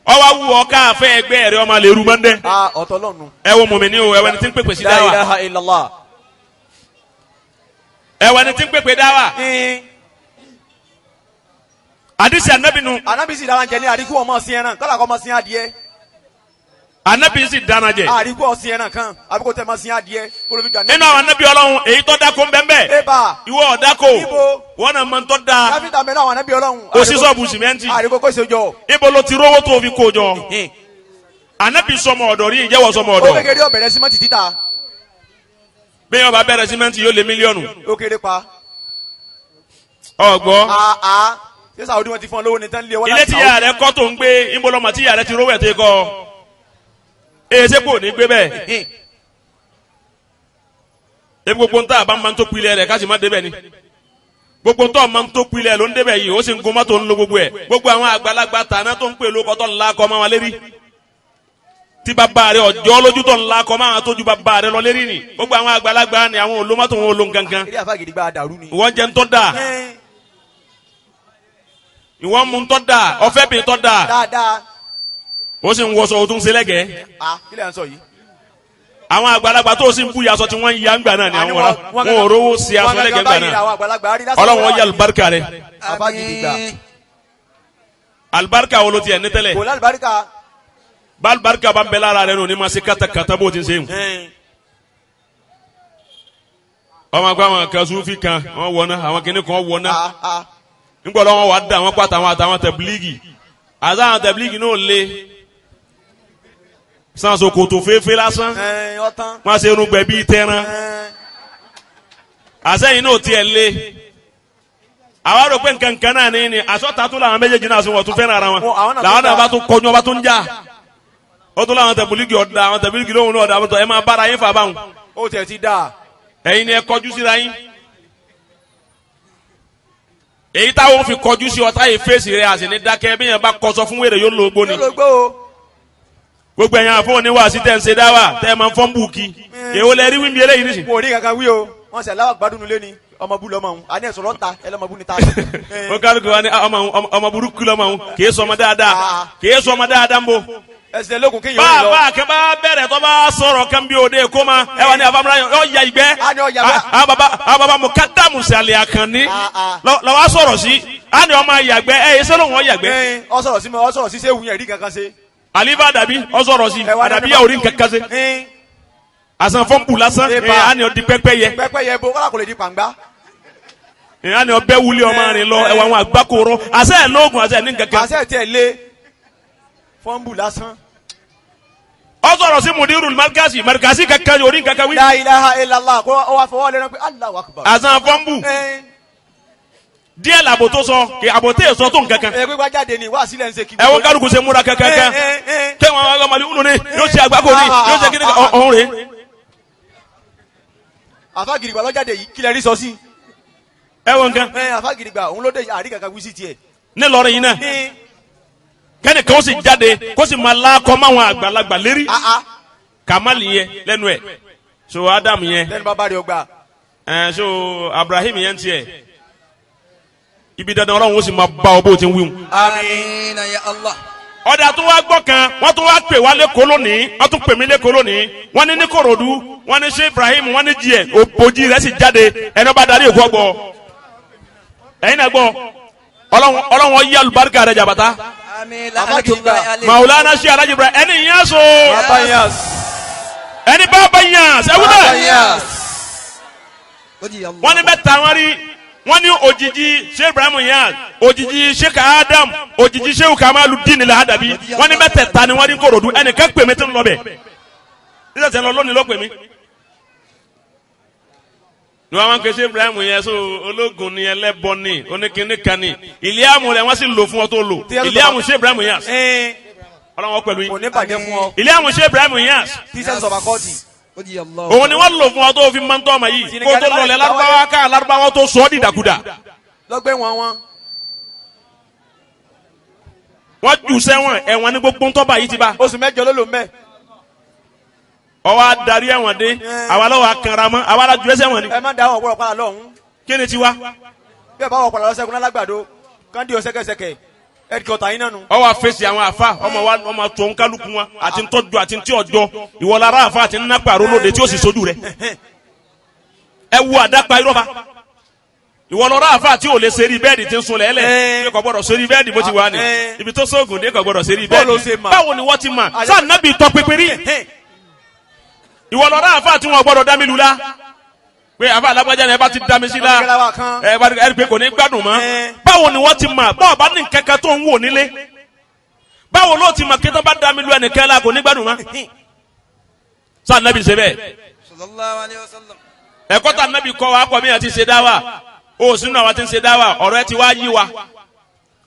Ọwọ́ wù ọ káfẹ́ ẹgbẹ́ rẹ ọmọ lè rú mọ́ndẹ́. A ọ̀tọ̀ lọ́nu. Ẹ wo mùmíní o, ẹ wẹni tí ń pèpè sí La dáwà. ilaha illallah. Ẹ wẹni tí ń pèpè dáwà. Ẹn, Àdìsí anabi nu. Anabi sì dára jẹ ní àríkú ọmọ sí ẹran kọ́lá kọ́ ọmọ sí adìẹ. Anabi sì dáná jẹ. Àríkú ọ̀sìn ẹran kan àbí kò tẹ́ ọmọ sí adìẹ kó ló fi gbà ní. Nínú àwọn anabi Ọlọ́run èyí tó dáko ń bẹ́ẹ̀. Eba. Ìwọ ọ̀dáko. Ibo. Wọn náà máa ń tọ́ da. Káfíńtà mẹ́rin àwọn anabi Ọlọ́run. Kò sí sọ́ọ̀bù sìmẹ́ntì. Àríkú kò ṣe jọ. Ibo ló ti rówó tó fi kó jọ? Anabi sọmọ ọ̀dọ̀ rí, ìjẹ́wọ́ sọmọ Ó ọ̀dọ̀? kékeré ọ̀bẹ̀rẹ̀ símẹ́ǹtì títà. Bí wọn bá bẹ̀rẹ̀ símẹ́ǹtì yóò lé mílíọ̀nù. Ó kéré pa. Ọgbọ́. Àá ṣé Saudi wọn ti fún ọ lówó ní tán lé wọn Ilé láti tí ìyá rẹ kọ́ tó ń gbé, ìbolọ́mọ tí ìyá rẹ ti rówó ẹ̀ tó kọ́? Èyí ṣe kò ní gbé bẹ́ẹ̀. Ebi gbogbo ntá àbá máa ń tó pilẹ̀ rẹ̀ ká sì má débẹ̀ ni. Gbogbo ntọ́ máa ń tó pilẹ̀ ló ń débẹ̀ yìí, ó sì ń gun mọ́tò ń lo gbogbo ẹ̀. Gbogbo àwọn àgbàlagbà tàná tó ń pè lóko tó ńlá kọ́ máa wọn lérí. Tí bàbá rẹ ọjọ́ lójú tó ńlá kọ́ máa tó ju bàbá rẹ lọ lérí ni. Gbogbo àwọn àgbàlagbà ni àwọn olómọ́tò wọn ò lo nǹkankan. Eré àfa gidigba dàrú ni. Ìwọ jẹ́ ń tọ́ da, Ẹn, ìwọ mú ń tọ́ da, ọ̀fẹ́ bì ń tọ́ da. Dáadáa. Ó sì ń wọṣọ, o tún ń ṣe lẹ́gẹ̀ẹ́. A kí lè ń sọ yìí? Àwọn àgbàlagbà tó sì ń bú yaṣọ tí wọ́n ń ya ń gbà náà ni àwọn wọn wọn ò rówó sí aṣọ lẹ́gẹ̀ẹ́ gbà náà. Ọlọ́run wọn yẹ alibarika rẹ. Àfa gidigba. Alibarika wo ló tiẹ̀ ní tẹ́lẹ̀? Kò lálùbáríkà. Bá alibarika bá ń bẹ lára rẹ nù ní ma ṣe katakata bó ti ń ṣe yìí. Ọmọ àgbà àwọn kan sufi kan wọn wọ náà, àwọn kìnnìkan kan wọ náà. A a Ńgbọ́ lọ́wọ́ wà á da àwọn pàtó àwọn àtàwọn tẹ̀blígì àtàwọn tẹ̀blígì náà lé sanso kòtò féfé lásán. Ẹn, ọtán. Wọn ṣe irun gbẹ bíi tẹran. Ẹn, Àsẹ́yìn náà tiẹ̀ lé àwa rò pé nǹkan kan náà ní asọ́ta tó làwọn méjèèjì náà sọ wọ́n tún fẹ́ràn ara wọn. Wọn- àwọn náà Làwọn tún náà dá. bá tún kọjú ọba tó ń jà, ó tún làwọn tẹ̀bílígì ọ̀dà, àwọn tẹ̀bílígì lóhùn náà ọ̀dà, àwọn tó ẹ máa bára yín fà báwọn. Ó tiẹ̀ ti dáa. Ẹ̀yin ni ẹ kọjú síra yín. Èyí táwọn fi kọjú sí ọ̀tá yìí fèsì rẹ̀ àti ní dákẹ́ bí yẹn bá kọsọ fún wèrè yóò lò ó gbóni. Yóò ló gbó o. Gbogbo ẹ̀yin àfọwọ́ ní wàásí tẹ̀ ń ṣe dáwà tẹ̀ máa ń fọ́n bùkì, èwo lẹ rí wíńbi eléyìí nísìn? Mo ò rí kankan wí o. Wọ́n ṣe aláwọ̀ gbádùn nulẹ̀ ni ọmọ bú lọ́mọ òun. A ní ẹ̀sọ́ lọ́ta ẹlọ́mọ bú ni ta. Ó kálukú wa ní ọmọ burúkú lọ́mọ òun, kìí sọ ọmọ dáadáa, kìí sọ ọmọ dáadáa ń bo. Ẹsẹ̀ lókun kéèyàn Bá ó a lọ. bá a kẹ́ bá bẹ̀rẹ̀ tó bá sọ̀rọ̀ kan bí òde kó ma ẹ wà ní abamuna yọ ya ìgbẹ́. A ní ọ̀yà bá. A baba a baba mukadamu sàlẹ̀ àkànní Ah, ah. lọ́wọ́ sọ̀rọ̀ sí a ní ọmọ yàgbẹ́ ẹ yẹ sẹ́lẹ̀ wọn yàgbẹ́. Ẹn, ọ sọ̀rọ̀ sí mi, ọ sọ̀rọ̀ sí sẹ́wù yẹn rí kankan ṣe. Àlífà àdàbí ọ sọ̀rọ̀ sí Ẹ wá ní àdàbí yà orí nǹkan kan ṣe. Ẹn, Àsàn fọ́nbù lásán. Eba. Ẹ a ní ọ di pẹ́pẹ́ yẹ. Pẹ́pẹ́ yẹ bo kọ́lá kò lè di pàǹgbá. Ẹ a ní ọ bẹ́ wuli ọmọ rìn lọ ẹ wà àwọn àgbákòrò àṣẹ ẹ lóògùn àṣẹ ẹ ní nǹkan kan. Àṣẹ tiẹ̀ lé fọ́nbù lásán. Ọ sọ̀rọ̀ sí mudirul markasi markasi kankan orí nǹkan kan wí. La ilaha illallah kó ọ wá fọwọ́ lẹ́nu pé Allahu akbar. Àsàn fọ́nbù. Ẹn, Díẹ̀ làbò tó sọ kì àbò tẹ̀ sọ tó nǹkan kan. Ẹ gbégbá jáde ni wá sílẹ̀ ń ṣe kí. Ẹ wọ́n kálukú ṣe múra kankan kan. Ẹn, ẹn, ẹn. Kẹ́ wọn ọmọdé wúlò ní yóò ṣe àgbákò ní yóò ṣe kíni ọ̀hún rè. Àfa gidigba lọ́jáde yìí kílẹ̀ rí sọ sí. Ẹ wọ nǹkan. Ẹn, àfa gidigba òun ló dé àrí kankan wí sí tiẹ̀. Nílọrin yìí náà, Ní kẹ́ni kan ó sì jáde kó sì máa lákọ́ máwọn àgbàlagbà lérí. àá Kamali yẹn lẹ́nu ẹ̀ so Adam yẹn. Lẹ́nu bàbá rẹ̀ ọgbà. Ẹ̀ so Abraham yẹn tiẹ̀ ibi dandan Ọlọ́run ó sì máa bá ọ bó ti ń wíwùn. Àmín. Amina ya Allah. Ọ̀dà tó wá gbọ́ kan, wọ́n tún wá pè wá lẹ́kọ̀ọ́ lónìí, wọ́n tún pè mí lẹ́kọ̀ọ́ lónìí. Wọ́n ní ní Kòròdú, wọ́n ní ṣé Ibrahim, wọ́n ní jíẹ̀ òbòjì rẹ̀ sì jáde. Ẹni ọba darí òkú ọgbọ́ ẹ̀yin náà gbọ́. Ọlọ́run Ọlọ́run yí alùbáríkà rẹ̀ jàbàtà. Amin. Bàbá gidigba. La'natullahi alayhi. Maulana ṣe Alhaji Ibrahim ẹni yẹn so. Bàbá yas. Ẹni bàbá yẹn sẹ́wọ́n Bàbá náà. yas. Wọ́n ní mẹ́ta wọ́n rí, wọ́n ní òjijì ṣé Ibrahim yẹn, òjijì Sheikh Adam, òjijì Sheikh Kamalu Dini Lahadabi. Wọ́n ní mẹ́tẹ̀ẹ̀ta ni wọ́n rí Kòròdú. Ẹnìkan pè mí tí ń lọ bẹ̀ nígbà tí ń lọ lónìí ló pè mí. Ní wọ́n máa ń pe ṣé Ibrahim yẹn so ológun ni, ẹlẹ́bọ ni, oníkíní kan ni. Ìlíàmù rẹ̀ wọ́n sì lò fún ọ tó lò ìlíàmù ṣé Ibrahim yẹn. Ẹn, Ọlọ́wọ́ pẹ̀lú kò yín. ní bàjẹ́ fún ọ. Ìlíàmù ṣé Ibrahim yẹn. Tíṣẹ́ sọ̀bà kọ́ọ̀tì. Òun ni wọ́n lò fún ọ tó fi máa ń tọ́ ọmọ yìí kó tó lọlẹ̀ lárúbáwá ká lárúbáwá tó sọ ọ́ dìdàkudà. Lọ́gbẹ́ wọn wọn. Wọ́n jù sẹ́wọ̀n, ẹ̀wọ̀n ní gbogbo ńtọ́ba yìí ti bá. Oṣù 8 ló lò mẹ́. Ọwọ́ adarí ẹ̀wọ̀n dé, àwa lọ́wọ́ akanra mọ́, àwa la ju ẹsẹ̀ wọn ni. Ẹ má da àwọn ọ̀pọ̀lọpọ̀ padà lọ́hùn. Kí ni tiwa? Bí ẹ bá wọ̀ padà lọ́sẹ̀kùn lálágbàdo kán di ọ̀sẹ̀kẹsẹ̀kẹ̀. Headquarter yín náà nu. Ọ wá fèsì àwọn àfa ọmọ wa ọmọ tó ń kálukú wọn àti ntọ́jú àti ntí ọjọ́ ìwọlára àfa àti nnapàrọ̀ lóde tí ó sì sojú rẹ. Ẹ wo àdápa irọ́ fa ìwọlọ́ra àfa tí ò lè ṣe rí bẹ́ẹ̀dì tí ń sun lẹ́lẹ̀ Ẹ. kò gbọ́dọ̀ ṣe rí bẹ́ẹ̀dì bó ti wà ní Ẹ. ibi tó sóògùn dé kò gbọ́dọ̀ ṣe rí Bó ló bẹ́ẹ̀dì. ṣe mà? Báwo ni wọ́n ti mà sáà nábì tọ́ pépé rí? Ìwọlọ́ra àfa tí wọn gbọ́dọ̀ dá mi lù la pé àfa alágbájá ni ẹ bá ti dá mi sí la Ọ̀gá kan. ẹ bá ẹ rí pé kò ní gbádùn mọ́. Ẹ. Báwo ni wọ́n ti mà? Báwo bá ní kankan tó ń wò nílé, báwo ló ti mà kí tó bá dá mi lu ẹnìkan la kò ní gbádùn mọ́? Sáà nábì ṣe bẹ́ẹ̀. Sallallahu alayhi wa sallam. Ẹ̀kọ́ tá nábì kọ́ wa kọ́ mi àti ṣe dá wa o sínú àwọn tí ń ṣe dá wa ọ̀rọ̀ ẹ ti wá yí wa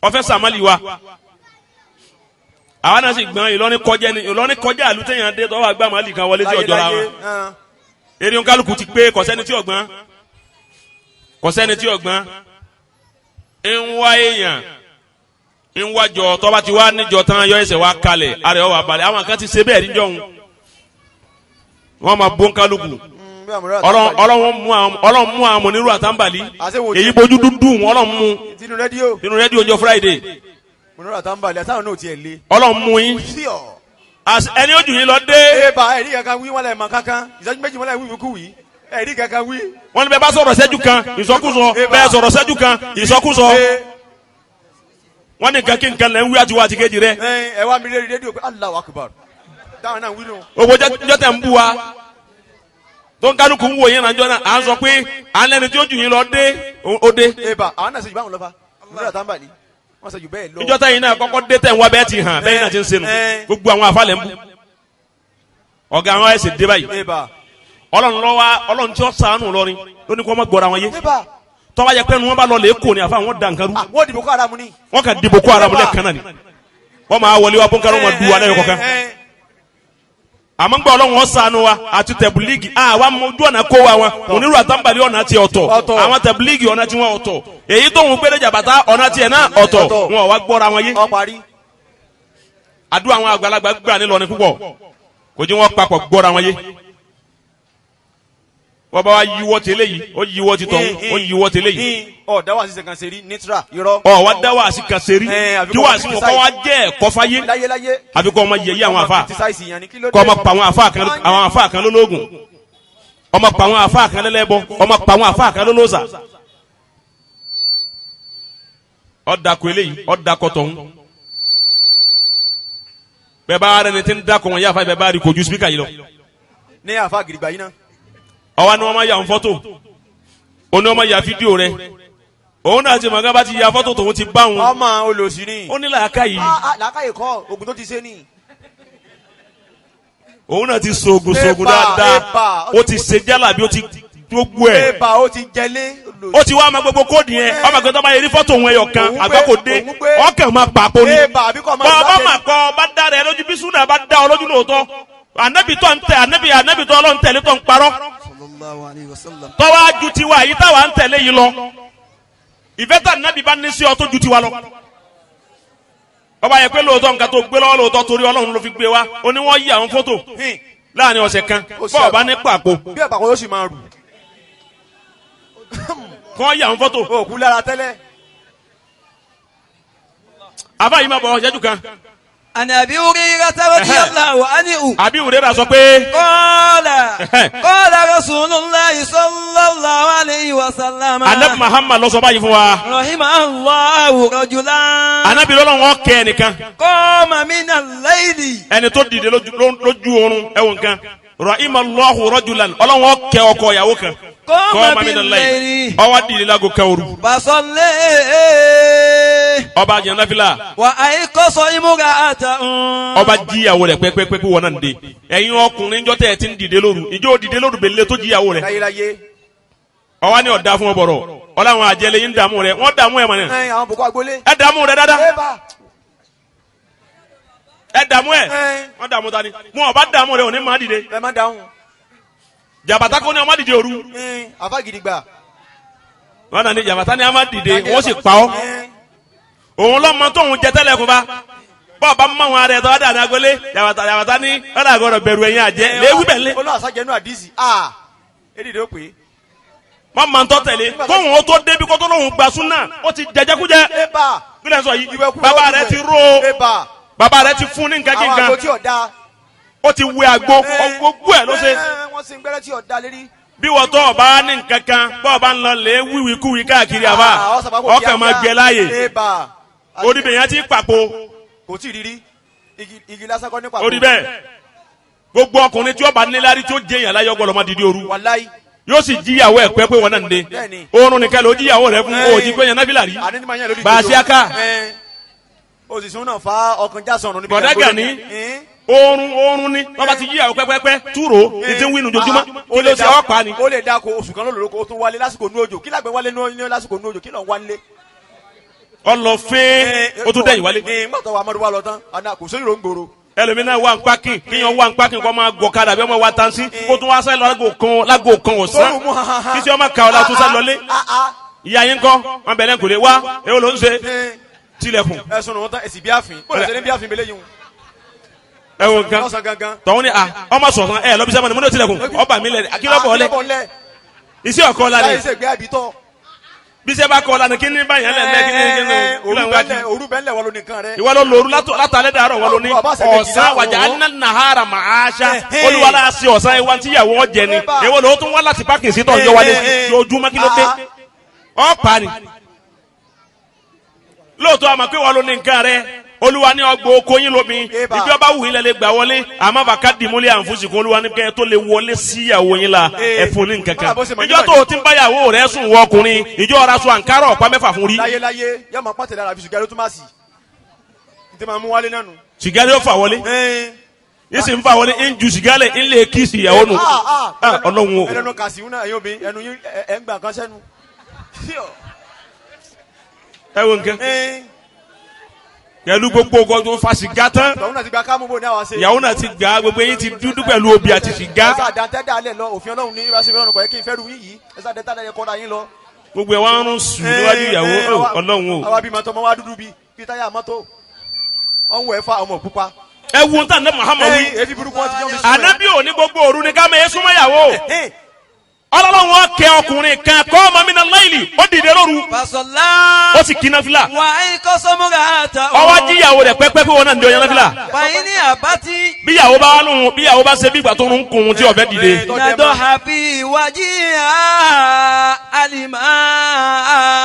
ọ̀fẹ́ sàmálì wa àwa náà sì gbọ́n. Ìlọrin kọjá ni Ìlọrin kọjá àlùtẹ̀yàn dé tọ́wọ́ àgbà màálì kan wọlé tí ọjọ́ ra wọn. Eré nkálukú ti pé kọ̀sẹ́ni tí ọ̀gbọ́n, kọ̀sẹ́ni tí ọ̀gbọ́n ń wá èèyàn ń wájọ tọ́ba ti wá níjọ tán yọ ẹsẹ̀ wá kalẹ̀ ara ẹ̀ wà balẹ̀. Àwọn kan ti ṣe bẹ́ẹ̀ níjọ́ òun wọ́n máa bó nkálukú. Ọlọ́run mú àwọn, Ọlọ́run mú àwọn mọ̀nírú àtàǹbàlí èyí bójú dúdú wọn, Ọlọ́run mú Tinú rédíò. Nínú rédíò ọjọ́ Friday. Mọ̀nírú àtàǹbàlì àtàwọn náà tiẹ̀ lé. Ọlọ́run mú yín. Sí ọ. Ẹni ojú yín lọ dé. Eba ẹ̀rí kankan wí wọn lẹ̀ mọ̀ kankan ìṣẹ́jú méjì wọn lẹ̀ wí wíkú wí ẹ̀rí kankan wí. Wọ́n ní bẹ́ẹ̀ bá sọ̀rọ̀ ṣẹ́jú kan ìsọkúsọ, bẹ́ẹ̀ sọ̀rọ̀ ṣẹ́jú kan ìsọkúsọ. Wọ́n ní nǹkan kí nǹkan lẹ́ ń wí àti wá àti kejì rẹ. Ẹ wá mi rí rédíò pé Allahu Akbar táwọn náà wí nù. Owó jọ́tẹ̀ ń bú wa tó ń kálukú ń wò yín ránjọ́ náà à ń sọ pé à ń lẹ́ni tí ó jù yín lọ dé ó dé. Eba àwọn náà ṣe jù báwọn lọ fa mọ̀nírú àtàǹbàlì wọ́n ṣe jù bẹ́ẹ̀ lọ. Ìjọ tẹ̀yìn náà kọ́kọ́ dé tẹ̀ ń wá bẹ́ẹ̀ ti hàn bẹ́ẹ̀ náà ti ń senu gbogbo àwọn afálẹ̀ ń bú ọ̀gá àwọn ẹ̀sìn dé báyìí. Eba. Ọlọ́run lọ́wọ́ Ọlọ́run tí ó ṣàánú lọ́rin ló ní kó má gbọ́ra wọn yé. Eba. Tọ́ba yẹ pé nu wọn bá lọ lè kó ni àfa wọn da nǹkan rú. Wọ́n dìbò kó aramu ni. Wọn kà dìbò kó aramu lẹ́ẹ̀kan náà ni wọ́n máa wọlé wa bọ́ńkárò wọn du wa lẹ́yìn kọ̀ọ̀kan. Àmọ́ ń gbọ́ Ọlọ́run ó ṣàánú wa àti tẹ̀bílíìgì àwa ojú ọ̀nà kó wa wọn onírú àtàǹbàlì ọ̀nà tiẹ̀ ọ̀tọ̀. Ọ̀tọ̀. Àwọn tẹ̀bílíìgì ọ̀nà tiwọn ọ̀tọ̀, èyí tó ń gbélé jàbàtà ọ̀nà tiẹ̀ náà ọ̀tọ̀. Ọ̀tọ̀. Wọn ò wá gbọ́ra wọn yé. Ọ parí. Àdúrà àwọn àgbàlagbà gbà nílọrin púpọ̀ kò jí wọn papọ̀ gbọ́ra wọn yé. Wọ́n bá wa yíwọ́ tẹ́lẹ̀ yìí, ó yíwọ́ ti tọ̀hún, ó yíwọ́ tẹ́lẹ̀ yìí. Ọ dáwọ́ àṣìṣe kan ṣe rí nitra irọ́. Ọ wa dá wàásì kan ṣe rí Àfi kí kọ́ wàásì wọn kọ́ wa jẹ́ ẹ̀kọ́ fáyé. Láyé láyé. Àfi kọ́ ọmọ yẹ̀yẹ́ àwọn àfa Criticize yẹn ni kí ló dé? kọ́ ọmọ pa àwọn àfa kan, àwọn àfa kan lólógùn, ọmọ pa àwọn àfa kan lẹ́lẹ́bọ, ọmọ pa àwọn àfa kan lólóòsà. Ọ̀dàkọ̀ eléyìí, ọ̀dàkọ̀ tọ̀hún, bẹ́ẹ̀ bá rẹ̀ ni tí ń dàkọ̀ wọn yáfa bẹ́ẹ̀ bá rí kojú spíkà yìí lọ. Ní àfa gidigba yìí náà. Ọwọ́ ni wọ́n máa yà ń fọ́tò, òní wọ́n máa yà fídíò rẹ̀, òun náà ti mọ̀ ká bá ti ya fọ́tò tòun ti bá òun. Ọmọ olòṣì ni. Ó ní làákà yìí. Ah, ah, làákàyè kọ́ oògùn tó ti ṣe ni. Òun náà ti sògùn sògùn Eba, dáadáa. eba. Ó ti ṣe jálàbí, ó ti gbogbo ẹ̀. Eba ó ti jẹlé. Ó ti wá ma gbogbo kóòdù yẹn ọmọ akẹ́kọ̀ọ́ tó bá yẹ ní fọ́tò òun ẹyọ kan Òun gbé, àgbákò dé. òun gbé. Ọkàn máa pàpọ̀ ni. Eba àbí kọ́ máa bọ́ ọba láti- mà kọ́ ọba dára ẹ lójú bí súnà bá dá ọ lójú lóòótọ́ ànábì tó ń tẹ ànábì ànábì tó Ọlọ́run tẹ̀lé tó ń parọ́ Sallallahu alayhi wa sallam. tọ́wọ́ ju tiwa yìí táwa ń tẹ̀lé yìí lọ ìfẹ́ tà nábì bá ní sí ọ tó ju tiwa lọ. Ọba yẹ pé lóòótọ́ nǹkan tó gbé lọ́wọ́ lóòótọ́ torí Ọlọ́run ló fi gbé wa ó ní wọ́n yí àwọn fọ́tò láàrin ọ̀sẹ̀ kan Ó sì bọ́ọ̀ bá ní pàpò Bí ẹ̀bà kan yóò sì máa rù. kọ́ yí àwọn fọ́tò. Òkú lára tẹ́lẹ̀. Àbá yìí máa bọ̀ ọ̀ṣẹ́jú kan. عن أبي هريرة رضي الله عنه Àbí Hurairah sọ pé قال قال رسول الله صلى الله عليه وسلم Anabi Muhammad ló sọ báyìí fún wa. رحم الله رجلا Anabi lọ́lọ́run ọ̀kẹ́ ẹnìkan قام من الليل ẹni tó dìde lójú oorun ẹ̀wọ̀n kan rahimallahu rajulan Ọlọ́run ọ̀kẹ́ ọkọ ìyàwó kan قام qama minal layl بالليل ó wá dìde láago kan òru فصلى ọba jẹnafila وأيقظ امرأته ọba jíyàwó rẹ̀ pẹ́pẹ́pẹ́ pé wọn náà ń de ẹ̀yin ọkùnrin jọ tẹ̀ ẹ ti ń dìde lóru ìjọ dìde lóru bẹ̀lẹ́ tó jíyàwó rẹ̀ Láyé láyé. ọwọ́ ni ọ̀dà fún ọ bọ̀rọ̀ ọlọ́run àjẹlẹ̀ yín dààmú rẹ̀ wọ́n dààmú ẹ̀ mọ̀nà Ẹ àwọn boko agbolé. ẹ dààmú rẹ̀ dáadáa Eba. ẹ dààmú ẹ Ẹ. wọ́n dààmú ta ni wọn ọba dààmú rẹ̀ òní má dìde. Ẹ má dáhùn. Jàbàtà kò ní ọmọ dìde òru. Ẹ àfa gidigba. Wọn nà ní jàbàtà ní ọmọ dìde wọ́n sì pa ọ́. Òun lọ́mọ tóun jẹ tẹ́lẹ̀ kó bá bọ́ọ̀ bá mọ̀ wọn rẹ̀ tọ́ dà ní agolé jàbàtà jàbàtà ní ọ̀dà àgọ́dọ̀ bẹ̀rù ẹ̀yìn àjẹ́ léwu bẹ̀ lé. Olú àṣàjẹnú àdìsí. Ah èdè ló pé. Wọ́n máa ń tọ́ tẹ̀lé kóun ó tó débi kó tó lóun gba súnà ó ti jẹjẹkújẹ. Eba. Kílẹ̀ sọ yìí Ìwẹ̀kú bàbá rẹ ti ró Eba. bàbá rẹ ti fún ní nǹkan kí Àwọn àgbo nǹkan tí ò da. ó ti wé àgbo gbogbo ẹ̀ ló ṣe. Wọ́n sin gbẹ́rẹ́ tí ò da lérí. Bí wọ́n tọ́ ọba ní nǹkan kan bọ́ ọba ń lọ lé wíwíkúwí káàkiri àbá Ah, ọ sábà kò ọkàn máa kíákíá. gbẹ láàyè Eba. oníbẹ̀yẹn ti pàpò Kò tí ì rírí. Igi lásán kọ́ nípa. orí bẹ́ẹ̀ gbogbo ọkùnrin tí ó bá níláárí tí ó jẹ èèyàn láyé ọgbọ́dọ̀ máa dìde òru Wàláyé. yóò sì jíyàwó ẹ̀ pẹ́ pé wọn náà ń de Bẹ́ẹ̀ni. oorun nìkan ló jíyàwó rẹ fún òjì pé yẹn náfìlà rí Àní ní máa yẹn lórí Bàṣíákà. Ẹ. Òṣìṣẹ́ náà fa ọkàn já sọ̀rọ̀ níbi Bọ̀dá Gani. Oorun oorun ni wọ́n bá ti jíyàwó pẹ́pẹ́pẹ́ túrò ní ti ń wínu jojúmọ́ kí ló ṣe ọ́ pa ni. Ó lè dáko oṣù kan lólòlóko ó tún wálé lásìkò nú òjò kí lágbẹ̀ wálé ní lásìkò nú òjò kí lọ́n wálé. Ọlọ́fẹ́ ó tún dẹ̀yìn wálé. Ní mọ́tò wa amadu wa lọ tán àná kò sóyún ló ń gbòòrò. Ẹlòmínà wà ń pákìn kíyan wà ń pákìn kọ́ máa gọ̀kadà bí ọmọ wa tansi kó tún wá sẹ́ lọ lágò kan ọ̀sán Tóru mú ha ha ha. kí sí ọmọ kà ọ́ la tún sá lọlé. Ah, ah, Ìyá yín kọ́ wọn bẹ̀rẹ̀ kò lè wá èwo ló ń ṣe ah. tilẹ̀kùn Ẹ̀sùn nù tán èsì bí àfin bó lè ṣe ní bí àfin bẹ́lẹ̀ yìí ẹ wo nǹkan lọ́sàn gangan. tọ́hún ni a ọmọ sọ̀tàn ẹ lọ́bí sẹ́mọ̀ni mo ní o tilẹ̀kùn ọba mi lẹ̀ akílọ́bọ̀ ọlẹ̀ Akílọ́bọ̀ ọlẹ̀. iṣẹ́ ọkọ la ni Láyé ṣègbè àbítọ́. bí sẹ́ bá kọ́ la ni kí ni báyìí lẹ̀ lẹ́ kí ni kí ni kí ni wá kí. Òru bẹ́ńlẹ̀ wọ́n ló nìkan rẹ̀. Ìwọ ló lóru látàlẹ́ dàrọ̀ wọ́n ló ní Ọba ṣe méjìlá, ọ̀sán wàjà òwò. anna nahara màáṣá Ẹ̀hẹ́n. olúwalá sí ọ̀sán ìwà tíyàwó ọ̀jẹ̀ ni Eba. èwo ló tún wá láti pákì sí tọ̀ yọ wálé lójúmọ́ kí ló dé ọ̀pá ni lóòótọ́ àmọ́ pé wọ́n ló ní nǹkan rẹ olúwa ní ọgbà oko yín lómi Eba. ibi ọba wù yín lẹ lè gbà wọlé àmọ́ bàkà dìmúlẹ̀ àǹfùsìkún olúwa ní kẹ́ tó lè wọlé síyàwó yín la Ee. ẹ fún ní nǹkan kan Bọ́lá bó ṣe mọ̀ ìjọ nígbà tó o ti ń báyàwó rẹ sùn wọ ọkùnrin ìjọ ọ̀rá sọ àǹkárọ̀ ọ̀pá mẹ́fà fún rí Láyé láyé yóò máa pàtẹ́lẹ̀ ara fi ṣùgbọ́n tó máa sì. Ní ti máa mú wálé náà nù. sìgá yóò fà wọlé yìí sì ń fà wọlé ń ju sìgá lẹ̀ ń lè kíìsì ìyàwó nù. Ah, Ọlọ́run o. Ẹlẹ́nu kàṣíwù náà ẹ̀yin obìnrin ẹnu yín ẹ̀ ń gbà kan sẹ́nu. Ẹ wo nǹkan pẹ̀lú gbogbo ọgọ́ tó fa sìgá tán Tọ̀hún náà ti gba kámú bò ní àwọn ṣe. ìyàwó náà ti gbà gbogbo eyín ti dúdú pẹ̀lú obì àti sìgá. Ẹ̀sà àdáńtẹ́ dálẹ̀ lọ òfin Ọlọ́run ní ìbáṣe ìbáṣe kọ̀ yẹ kí n fẹ́ ru yín yìí ẹ̀sà àdáńtẹ́ dálẹ̀ kọ́ra yín lọ. Gbogbo ẹ̀ wá ń rún sùn níwájú ìyàwó Ọlọ́run o. Àwa bímọ tọmọ wa dúdú bí táyà mọ́tò ọ̀hún ẹ̀ fa ọmọ pupa. Ẹ wo tán ní Muhammad wí. Ebi burúkú wọn ti jọ́ mi sùn. Ànábì ò ní gbogbo òru ní ká máa súnmọ́ ìyàwó. Ọlọ́run ó kẹ́ ọkùnrin kan kọ́ ọmọ mi náà láìlì ó dìde lóru Fasọ̀lá. ó sì kí náfìlà. Wà á kọ́ sọ́múra ta. Ọwọ́ jíyàwó rẹ̀ pẹ́pẹ́ pé wọn náà ń di ọyàn náfìlà. Wàyí ní àbátí. Bíyàwó bá wà lóhun bíyàwó bá ṣe bí ìgbà tó ń kun tí ọ̀fẹ́ dìde. Nàdọ̀ àbí ìwájí àlìmá.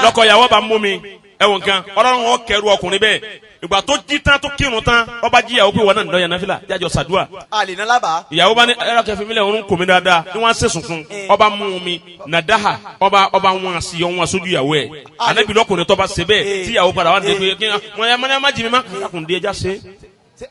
Lọ́kọ ìyàwó bá mú mi ẹ̀wọ̀n kan Ọlọ́run ó kẹrù ọkùnrin bẹ́ẹ̀ ìgbà tó jí tán tó kírun tán ọba jíyàwó pé wọn náà ń dọ̀yàn náfìlà jájọ sàdúà. Àlè náà lábàá. Ìyàwó bá ní ẹ̀rọ kẹfì mílẹ̀ òun kò mí dáadáa ní wọ́n á sẹ̀sùn fún ọba mú mi nàdáhà ọba ọba wọn àṣì wọn aṣojú ìyàwó ẹ̀ anabi lọkùnrin tọba ṣe bẹ́ẹ̀ tí ìyàwó padà wà ní pé kí wọn yà má jì mí má kàkùn dé ẹja ṣe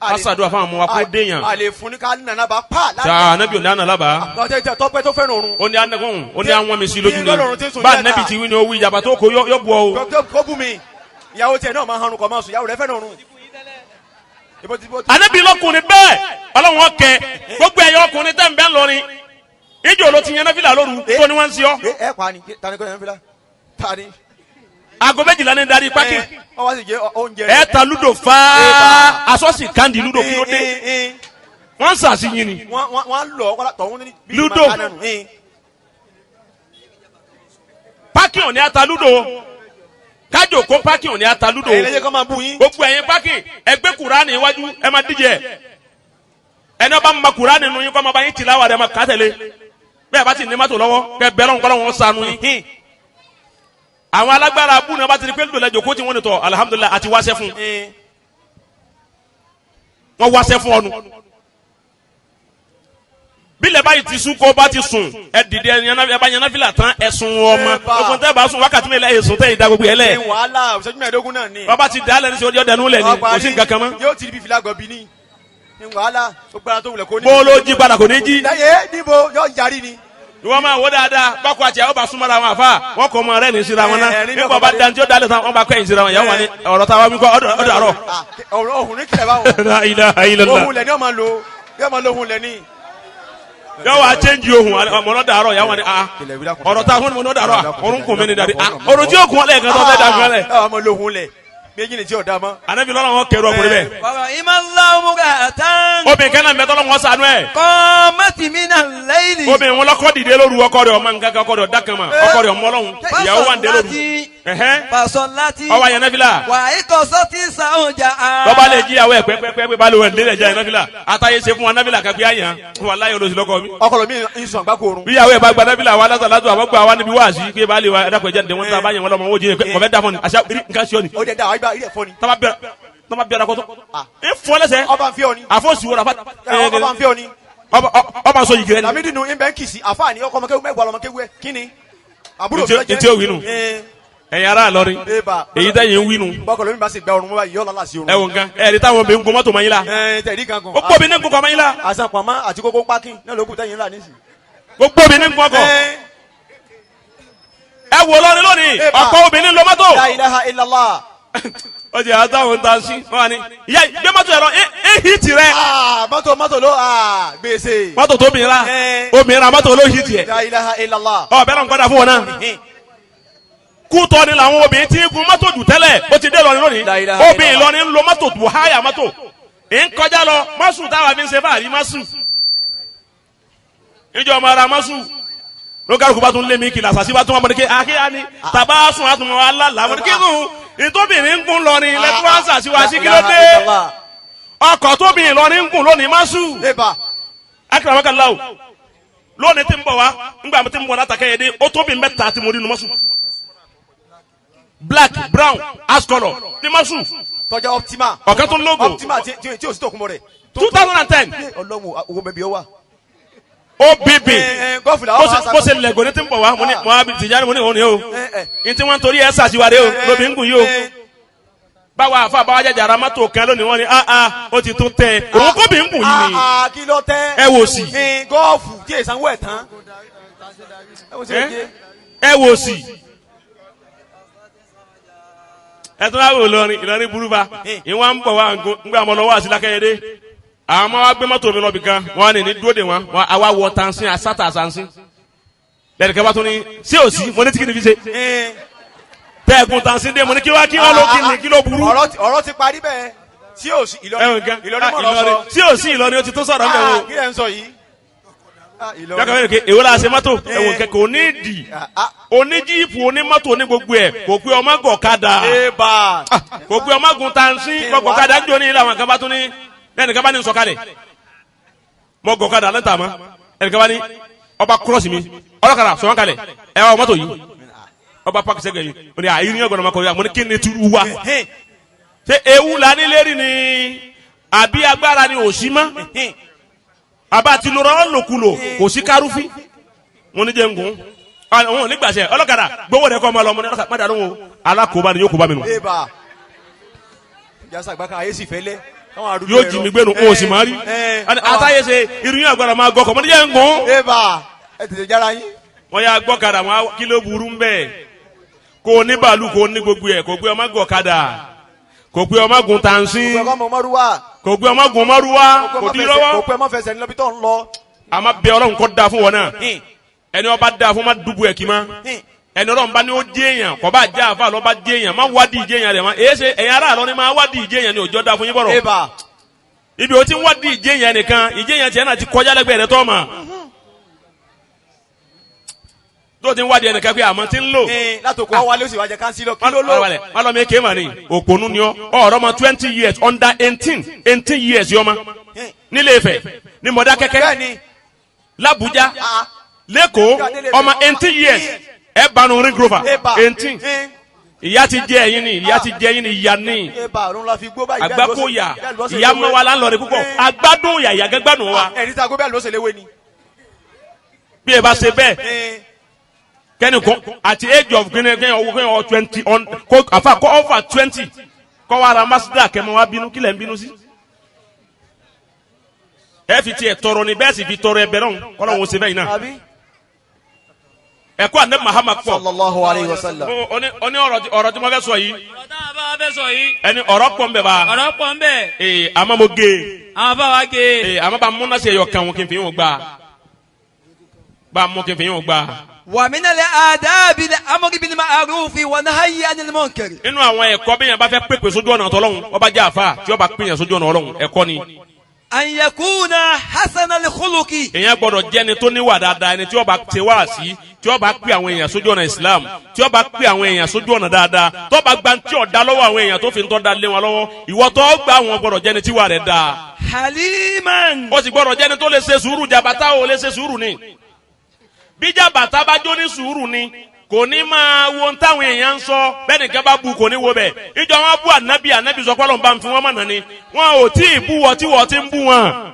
kásádùá fáwọn ọmọ wa kó déyàn Àlè fún ní ká nànà bá pa. ta anabi òní àná lábàá Lọ́jọ́ ìjọ tọ́pẹ́ tó fẹ́ràn òrun. ó ní anagún ó ní àwọn mi sí lójú Bí Ọlọ́run ti ni sùn bá yẹn anabi náà. ti wí ni ó wí ìjàmbá tó kó yọ bu ọ o. Kó bú mi. Ìyàwó tiẹ̀ náà máa hanrun kọ̀ máa sùn ìyàwó rẹ̀ fẹ́ràn òrun. Ibo ti- ibo ti- Anabi lọkùnrin bẹ́ẹ̀ Ọlọ́run ọkẹ gbogbo ẹ̀yọ ọkùnrin tẹ̀ ń bẹ́ lọrin ìjọ ló ti yẹn náfìlà lóru tó ní wọ́n ń ṣe ọ́. Ẹ pa ni tani kò yẹn fila tani. Aago 12 ní darí pákí. Ọ wá sì jẹ oúnjẹ. Ẹ ta ludo faa asọ́sì kandi ludo kí ló dé wọ́n ń sàṣìyìn ni. Wọ́n lọ kọ́lá tọ̀hún ní. bí Ludo. ìmọ̀ kánà nù. Pákí òní ata ludo kájò kó pákí òní ata ludo. Ẹ̀yin lẹ́yìn kọ́ máa bú yín. Gbogbo ẹ̀yin pákí ẹgbẹ́ Kùránì iwájú ẹ máa díje ẹni ọba ma Kùránì nínú yín kọ́ máa bá yín tìláwà rẹ̀ máa kà á tẹ̀lé bẹ́ẹ̀ bá ti ní mọ́tò lọ́wọ́ kẹ bẹ́ẹ̀ lọ́n kọ́lọ́ wọn sànú yín. Àwọn alágbára abú náà bá ti di pé ludo lẹ́jọ́ kó tí wọ́n ní tọ́ alihamudulilayi àti wáṣẹ́ fún wọn wáṣẹ́ fún ọnu bílẹ̀ báyìí ti sún kó bá ti sùn ẹ dìde ẹ bá yanáfìlà tán ẹ sùn ọmọ Ẹ bá. ogun tẹ́ bá sùn wákàtí mẹ́lẹ̀ ẹ sùn tẹ́ ìdá gbogbo ẹ lẹ̀ Ní wàhálà ìṣẹ́jú 15 náà ni. bàbá ti dà á lẹ́nu sí ọjọ́ dẹnu lẹ̀ ni kò sí nǹkan kan mọ́. Yóò ti di fìlà gọ̀bì ní. Ní wàhálà ó gbára tó wulẹ̀ kó ní. Bó ló jí padà kò ní jí. Láyé níbo yóò yarí ni. Ìwọ máa wò dáadáa bákọ àti àwọn bá súnmọ́ra wọn àfa wọn kò mọ rẹ ní síra wọn náà Ẹ̀rín nígbà bá dantí ó dalẹ̀ tán wọn bá kẹ́yìn síra wọn yàwó wọn ni ọ̀rọ̀ táwa mi kọ́ ọ̀dọ̀ àrọ̀. Ah, ọ̀rọ̀ ohun ní kílẹ̀ báwọn. La ilaha illallah. Ohun lẹ̀ ni yóò máa lo yóò máa lo ohun lẹ̀ ni. Yóò wá change ohun ọmọ náà dàrọ̀ yàwó wọn ni ah ọ̀rọ̀ táwa fún mi náà dàrọ̀ ọ̀run kùn mí ni dàrí ah ọ̀rọ̀ tí yóò kún ọ lẹ́ẹ̀kan tó fẹ́ dàgbẹ́ lẹ̀. Yóò máa lo ohun lẹ̀. Méjì ni tí ò dá mọ́. Anabi lọ́la wọn kẹrù ọkùnrin bẹ́ẹ̀. Wàrà ìmọ̀láwù gàtán. Obìnrin kan náà mẹ́tọ́ lọ́wọ́ sànú ẹ̀. Kọ́mẹ́tì mi náà lẹ́yìn. Obìnrin wọn lọ́kọ́ dìde lóru, ọkọ rẹ̀ ọmọ nǹkan kan, ọkọ rẹ̀ ọ̀dà kan mà, ọkọ rẹ̀ ọmọ ọlọ́run, ìyàwó wà ń dé lóru. Ẹ̀hẹ́n. Fasọ̀láti. Ọwọ́ àyànná fìlà. Wà á ikọ̀ sọ́tì sàún jà á. Lọ́ba lè jí ìyàwó ẹ̀ pẹ́pẹ́pẹ́ bá lè wẹ̀ nílẹ̀ jẹ́ àyànná fìlà. Àtàyè ṣe fún wa náfìlà kan pé àyàn wà láyé olóṣù lọ́kọ mi. Ọkọ mi ń sùn àgbákò oorun. Bí ìyàwó ẹ̀ bá gba náfìlà wa lásàlátù àwọn gbà wá níbi wáàsí pé bá lè wa ẹ̀dá kọjá ǹdẹ̀ wọn tá a bá yàn wọn lọ́mọ wọn ò jẹ́ kọfẹ́ dà fún ni àṣà nǹkan ṣe ọ ni. Ó dẹ̀ da àwọn ibà ilé ẹ̀fọ́ ni. Tọ́ba bẹ̀rẹ̀ kọ́tọ́ ẹ fọ́ lẹ́sẹ̀ Ọba ń fi ọ ni. àfọ̀sùwọ̀n àfa Ọba ń fi ọ ni. ọba sọ yìí gẹrẹ ni. Lamidi nu ń bẹ́ ń kìsì àfáàní ọkọ ọmọkéwu mẹ́wàá lọmọkéwu ẹ kí ni. Àbúrò mi lọ́jẹ́. Ntí o wí nu. Ẹ̀yin ará Ìlọrin, Eba. èyí tẹ̀yìn ń wí nu. Bọ́kọ̀ lómi bá sì gba ọrùn mọ́ báyìí yọ́ lọ́la sí orun. Ẹ wò nǹkan ẹ rí táwọn obìnrin gun mọ́tò mọ́ yín la. Ẹ tẹ̀rí kan gan. Ó gbọ́ obìnrin gun kọ́ mọ́ yín la. Àṣà pàmò àti kókó pákí náà ló kù tẹ̀yìn ńlá nísì. Gbogbo obìnrin gun ọkọ̀. Ẹ wò lọ́rin lónìí, Eba. ọ̀pọ̀ obìnrin lọ mọ́tò. La ilaha illallah. Ó ti àtàwọn ta sí wọn wà ní ìyá gbé mọ́tò ẹ̀rọ ẹ hìtì rẹ. Ah, mọ́tò mọ́tò ló gbèsè. Mọ́tò tó obìnrin ra, obìnrin ra mọ́tò ló hìtì ẹ̀. La ilaha illallah. Ọ bẹ́ẹ̀ náà ń gbọ́dọ̀ fún wọn náà. Kútọ́ ni làwọn obìnrin tí ń gun mọ́tò jù tẹ́lẹ̀, ó ti dé Ìlọrin lónìí. La ilaha Obìnrin illallah. Ìlọrin ń lo mọ́tò tó háyà mọ́tò ń kọjá lọ mọ́sù táwa fi ń ṣe fáàrí mọ́sù níjọ́ ọmọ ara mọ́sù lókàlùkù bá tún lé mi kìlà sàṣì bá tún wà mọ́ ní ké akéwà ni tàbá sùn àtúnmọ̀ alálà mọ́ ní kíkún ìtóbìnrin ń gún lọrin lẹ́tọ́ àṣà sí wa sí kí ló dé ọkọ̀ tóbìnrin lọrin ń gùn lónìí mọ́sù Eba. akérèmọ́kànláwò lónìí tí ń bọ̀ wá ńgbà tí ń bọ̀ látàkẹ́ yẹn dé ó tóbi mẹ́ta tí mo rí nu mọ́sù black, brown, ash colour ní mọ́sù. Tọ́jà Optima. Ọ̀kan tó ń lógo. Optima tí o sì tó kún bọ̀ rẹ̀. 2010. Ọlọ́run owó mẹ́bi ọ wà. Ó bèbè. Gọ́ọ̀fù làwọn máa bó ṣe lẹ̀gọ́ ní tí ń bọ̀ wá, mo ní mo á Tìjàní, mo ní òun ni o ní tí wọ́n ń torí ẹ̀ ṣàṣìwárẹ́ o lóbi ń gùn yìí o. Báwa àfa báwa jàjà ara mọ́tò kan lónìí, wọ́n ní ah ah, ó ti tún tẹ òun kó bí ń gùn yìí ni. Kí ló tẹ́. Ẹ wò sí. Gọ́ọ̀fù tí èsànwó ẹ̀ tán. Ẹ wò sí. Ẹ tún wá wò Ìlọrin, Ìlọrin burú ba. Ìwọ̀n ń bọ̀ wá ńgbà mọ́ lọ́wọ́ àti Lákẹ́yẹdé àwọn ọmọ wa gbé mọ́tò mi lọ bì kan, wọ́n á ní dúró de wọn, àwa wọ tansin asátà asansin lẹ́nìkan bá tún ní sí òsì. Mo ní tí kì ní fi ṣe tẹ́ẹ̀gùn tansin dé. Mo ní kí wá kí wá ló kí ni kí ló burú. Ọ̀rọ̀ ti parí bẹ́ẹ̀ tí ò sí Ìlọrin Ìlọrin mọ̀ lọ sọ. Sí òsì Ìlọrin ó ti tó sọ̀rọ̀ ńbẹ̀ wo. Kí lẹ̀ ń sọ yìí. Yàtọ̀ bẹ́ẹ̀ ni èwo la ṣe mọ́tò ẹ̀wọ̀n kẹ́kọ̀ọ́ ní ìdì oníjíìpù onímọ́tò ní gbogbo ẹ̀ kò pé ọmọ gọ̀kadà kò pé ọmọ gun tansin gọ̀kadà ń jó ní ilé àwọn kan bá tún ní ẹnìkan bá ní sọ̀kalẹ̀ mọ gọ̀kadà lẹ́tà mọ́ ẹnìkan bá ní ọba kúrọ́ọ̀sì mi ọlọ́kadà sọ̀rọ̀ kalẹ̀ ẹ wá mọ́tò yìí ọba pàkì sẹ́gbẹ̀ẹ́ mi ó ní àyíní ọgbọ̀n ọmọ kọ̀ọ̀yà. Mo ní kí ni turu wa ṣé ewu la ní lérí ni àbí agbára ni ò sí mọ́ àbá ti lọ́rọ́ lòkulò kò sí kárúfí. Mo ní jẹ́ ń gùn àwọn ò ní gbàṣẹ ọlọ́kadà gbowó rẹ kọ́ ọmọ ọlọmọ ní ọlọ́kadà má dànù o alákòóbá ni yóò kóbá mi nù. Yóò jí mi gbénu o sì máa rí àtàyè ṣe irun àgbàrá máa gọkọ̀. Mo ní jẹ́ ń gùn. Wọ́n yà gbọ́kadà wọn kí ló burú ń bẹ́ẹ̀ kò ní bàálù kò ní gbogbo ẹ̀ kò gbé ọmọ gọ̀kadà kò gbé ọmọ gun tansin kò gbé ọmọ gun mọ́rúwá kò di lọ́wọ́. Kò pé ọmọ fẹsẹ̀ ní lọ́bí tó ń lọ. A ma bẹ Ọlọ́run kó da fún wọn náà. Ẹni ọba da fún ma dubu ẹ̀ kí ma ẹni Ọlọ́run bá ní ó jẹ́ èèyàn kò bá jẹ́ àfa lọ́ bá jẹ́ èèyàn má wádìí jẹ́ èèyàn rẹ̀ ma èyí ṣe ẹ̀yin ará àlọ́ ni má wádìí jẹ́ èèyàn ni òjò da fún yín bọ̀rọ̀. Ibi o ti ń wádìí jẹ́ èèyàn nìkan ìjẹ́ èèyàn tiẹ̀ náà ti kọjá lẹ́gbẹ̀ẹ́ rẹ tọ́ ma tó ti ń wádìí ẹnìkan pé àmọ́ ti ń lò. Látòkò wálé ó sì wájẹ kánsílọ̀ kí ló lò. Má lọ mi kéema ni òpònú ni ọ ọ̀rọ̀ ma 20 years under 18 years yọ ma nílé Ifẹ̀ ní Mọ̀dákẹ́kẹ́ l'Abuja l'Ékòó ọmọ 18 years ẹ banu Ring Rover 18. Ìyá ti jẹ ẹ̀yin ni ìyá ti jẹ ẹ̀yin ni ìyá ni àgbákòyà ìyá mọ́ wa láńlọ́ọ̀rẹ́ púpọ̀ agbádùn yà ìyá gẹ́gbádùn wa. Ẹ̀rí tí a gbé bẹ́ẹ̀ ló ṣe léwé ni. Bí ẹ bá ṣe bẹ́ẹ̀ kẹ́ni kọ́ àti age of kẹ́ni kẹ́ni ọwọ́ kẹ́ni ọ 20 on kó àfa kọ́ over 20 kọ́ wa ra Mazda kẹ́mọ́ wa bínú kílẹ̀ ń bínú sí. Ẹ fi tiẹ̀ tọrọ ni bẹ́ẹ̀ sì fi tọrọ ẹ bẹ̀rẹ̀ kọ́ lóun ṣe bẹ́ẹ̀ yìí náà. Ẹ̀kọ́ àná Mahama pọ̀. Sallallahu alayhi wa sallam. Oní ọ̀rọ̀ tí mo fẹ́ sọ yìí. Ọ̀rọ̀ tá a bá fẹ́ sọ yìí. Ẹni ọ̀rọ̀ pọ̀ ń bẹ̀ bá. Ọ̀rọ̀ pọ̀ ń bẹ̀. Ee àmọ́ mo gé. Àwọn bá wa gé. Ee àmọ́ bá múná sí ẹ̀yọ̀ kan wọn kí n fi yín gbà. Bá mú kí n fi yín gbà. ومن الآداب الأمر بالمعروف والنهي عن المنكر. Inú àwọn ẹ̀kọ́ bí yẹn bá fẹ́ pèpè sójú ọ̀nà tọ́lọ́hún, ọba jẹ́ àfa tí ọba pè yẹn sójú ọ̀nà Ọlọ́hun, ẹ̀kọ́ ni. أن يكون حسن الخلق. Èèyàn gbọ́dọ̀ jẹ́ ẹni tó níwà dáadáa, ẹni tí ó bá ṣe wáàsí, tí ó bá pè àwọn èèyàn sójú ọ̀nà Islam, tí ó bá pè àwọn èèyàn sójú ọ̀nà dáadáa, tó bá gba tí ọ̀dá lọ́wọ́ àwọn èèyàn tó fi ń tọ́ da lé wọn lọ́wọ́, ìwọ tó gbà wọn gbọ́dọ̀ jẹ́ ẹni tí wà rẹ̀ dáa. حليما. Ó sì gbọ́dọ̀ jẹ́ ẹni tó lè ṣe sùúrù. Jàbátá ò lè ṣe sùúrù ni. Bí jàbátá bá jó ní sùúrù ni, kò ní máa wo ohun táwọn èèyàn ń sọ. Bẹ́ẹ̀ nìkan bá bu, kò ní wo bẹ́ẹ̀. Ìjọ wọn bú ànábì, ànábì sọ pé Ọlọ́run bá ń fi wọ́n mọ̀nà ni. Wọn ò tí ì bú wọ tí wọ́n ti ń bú wọn.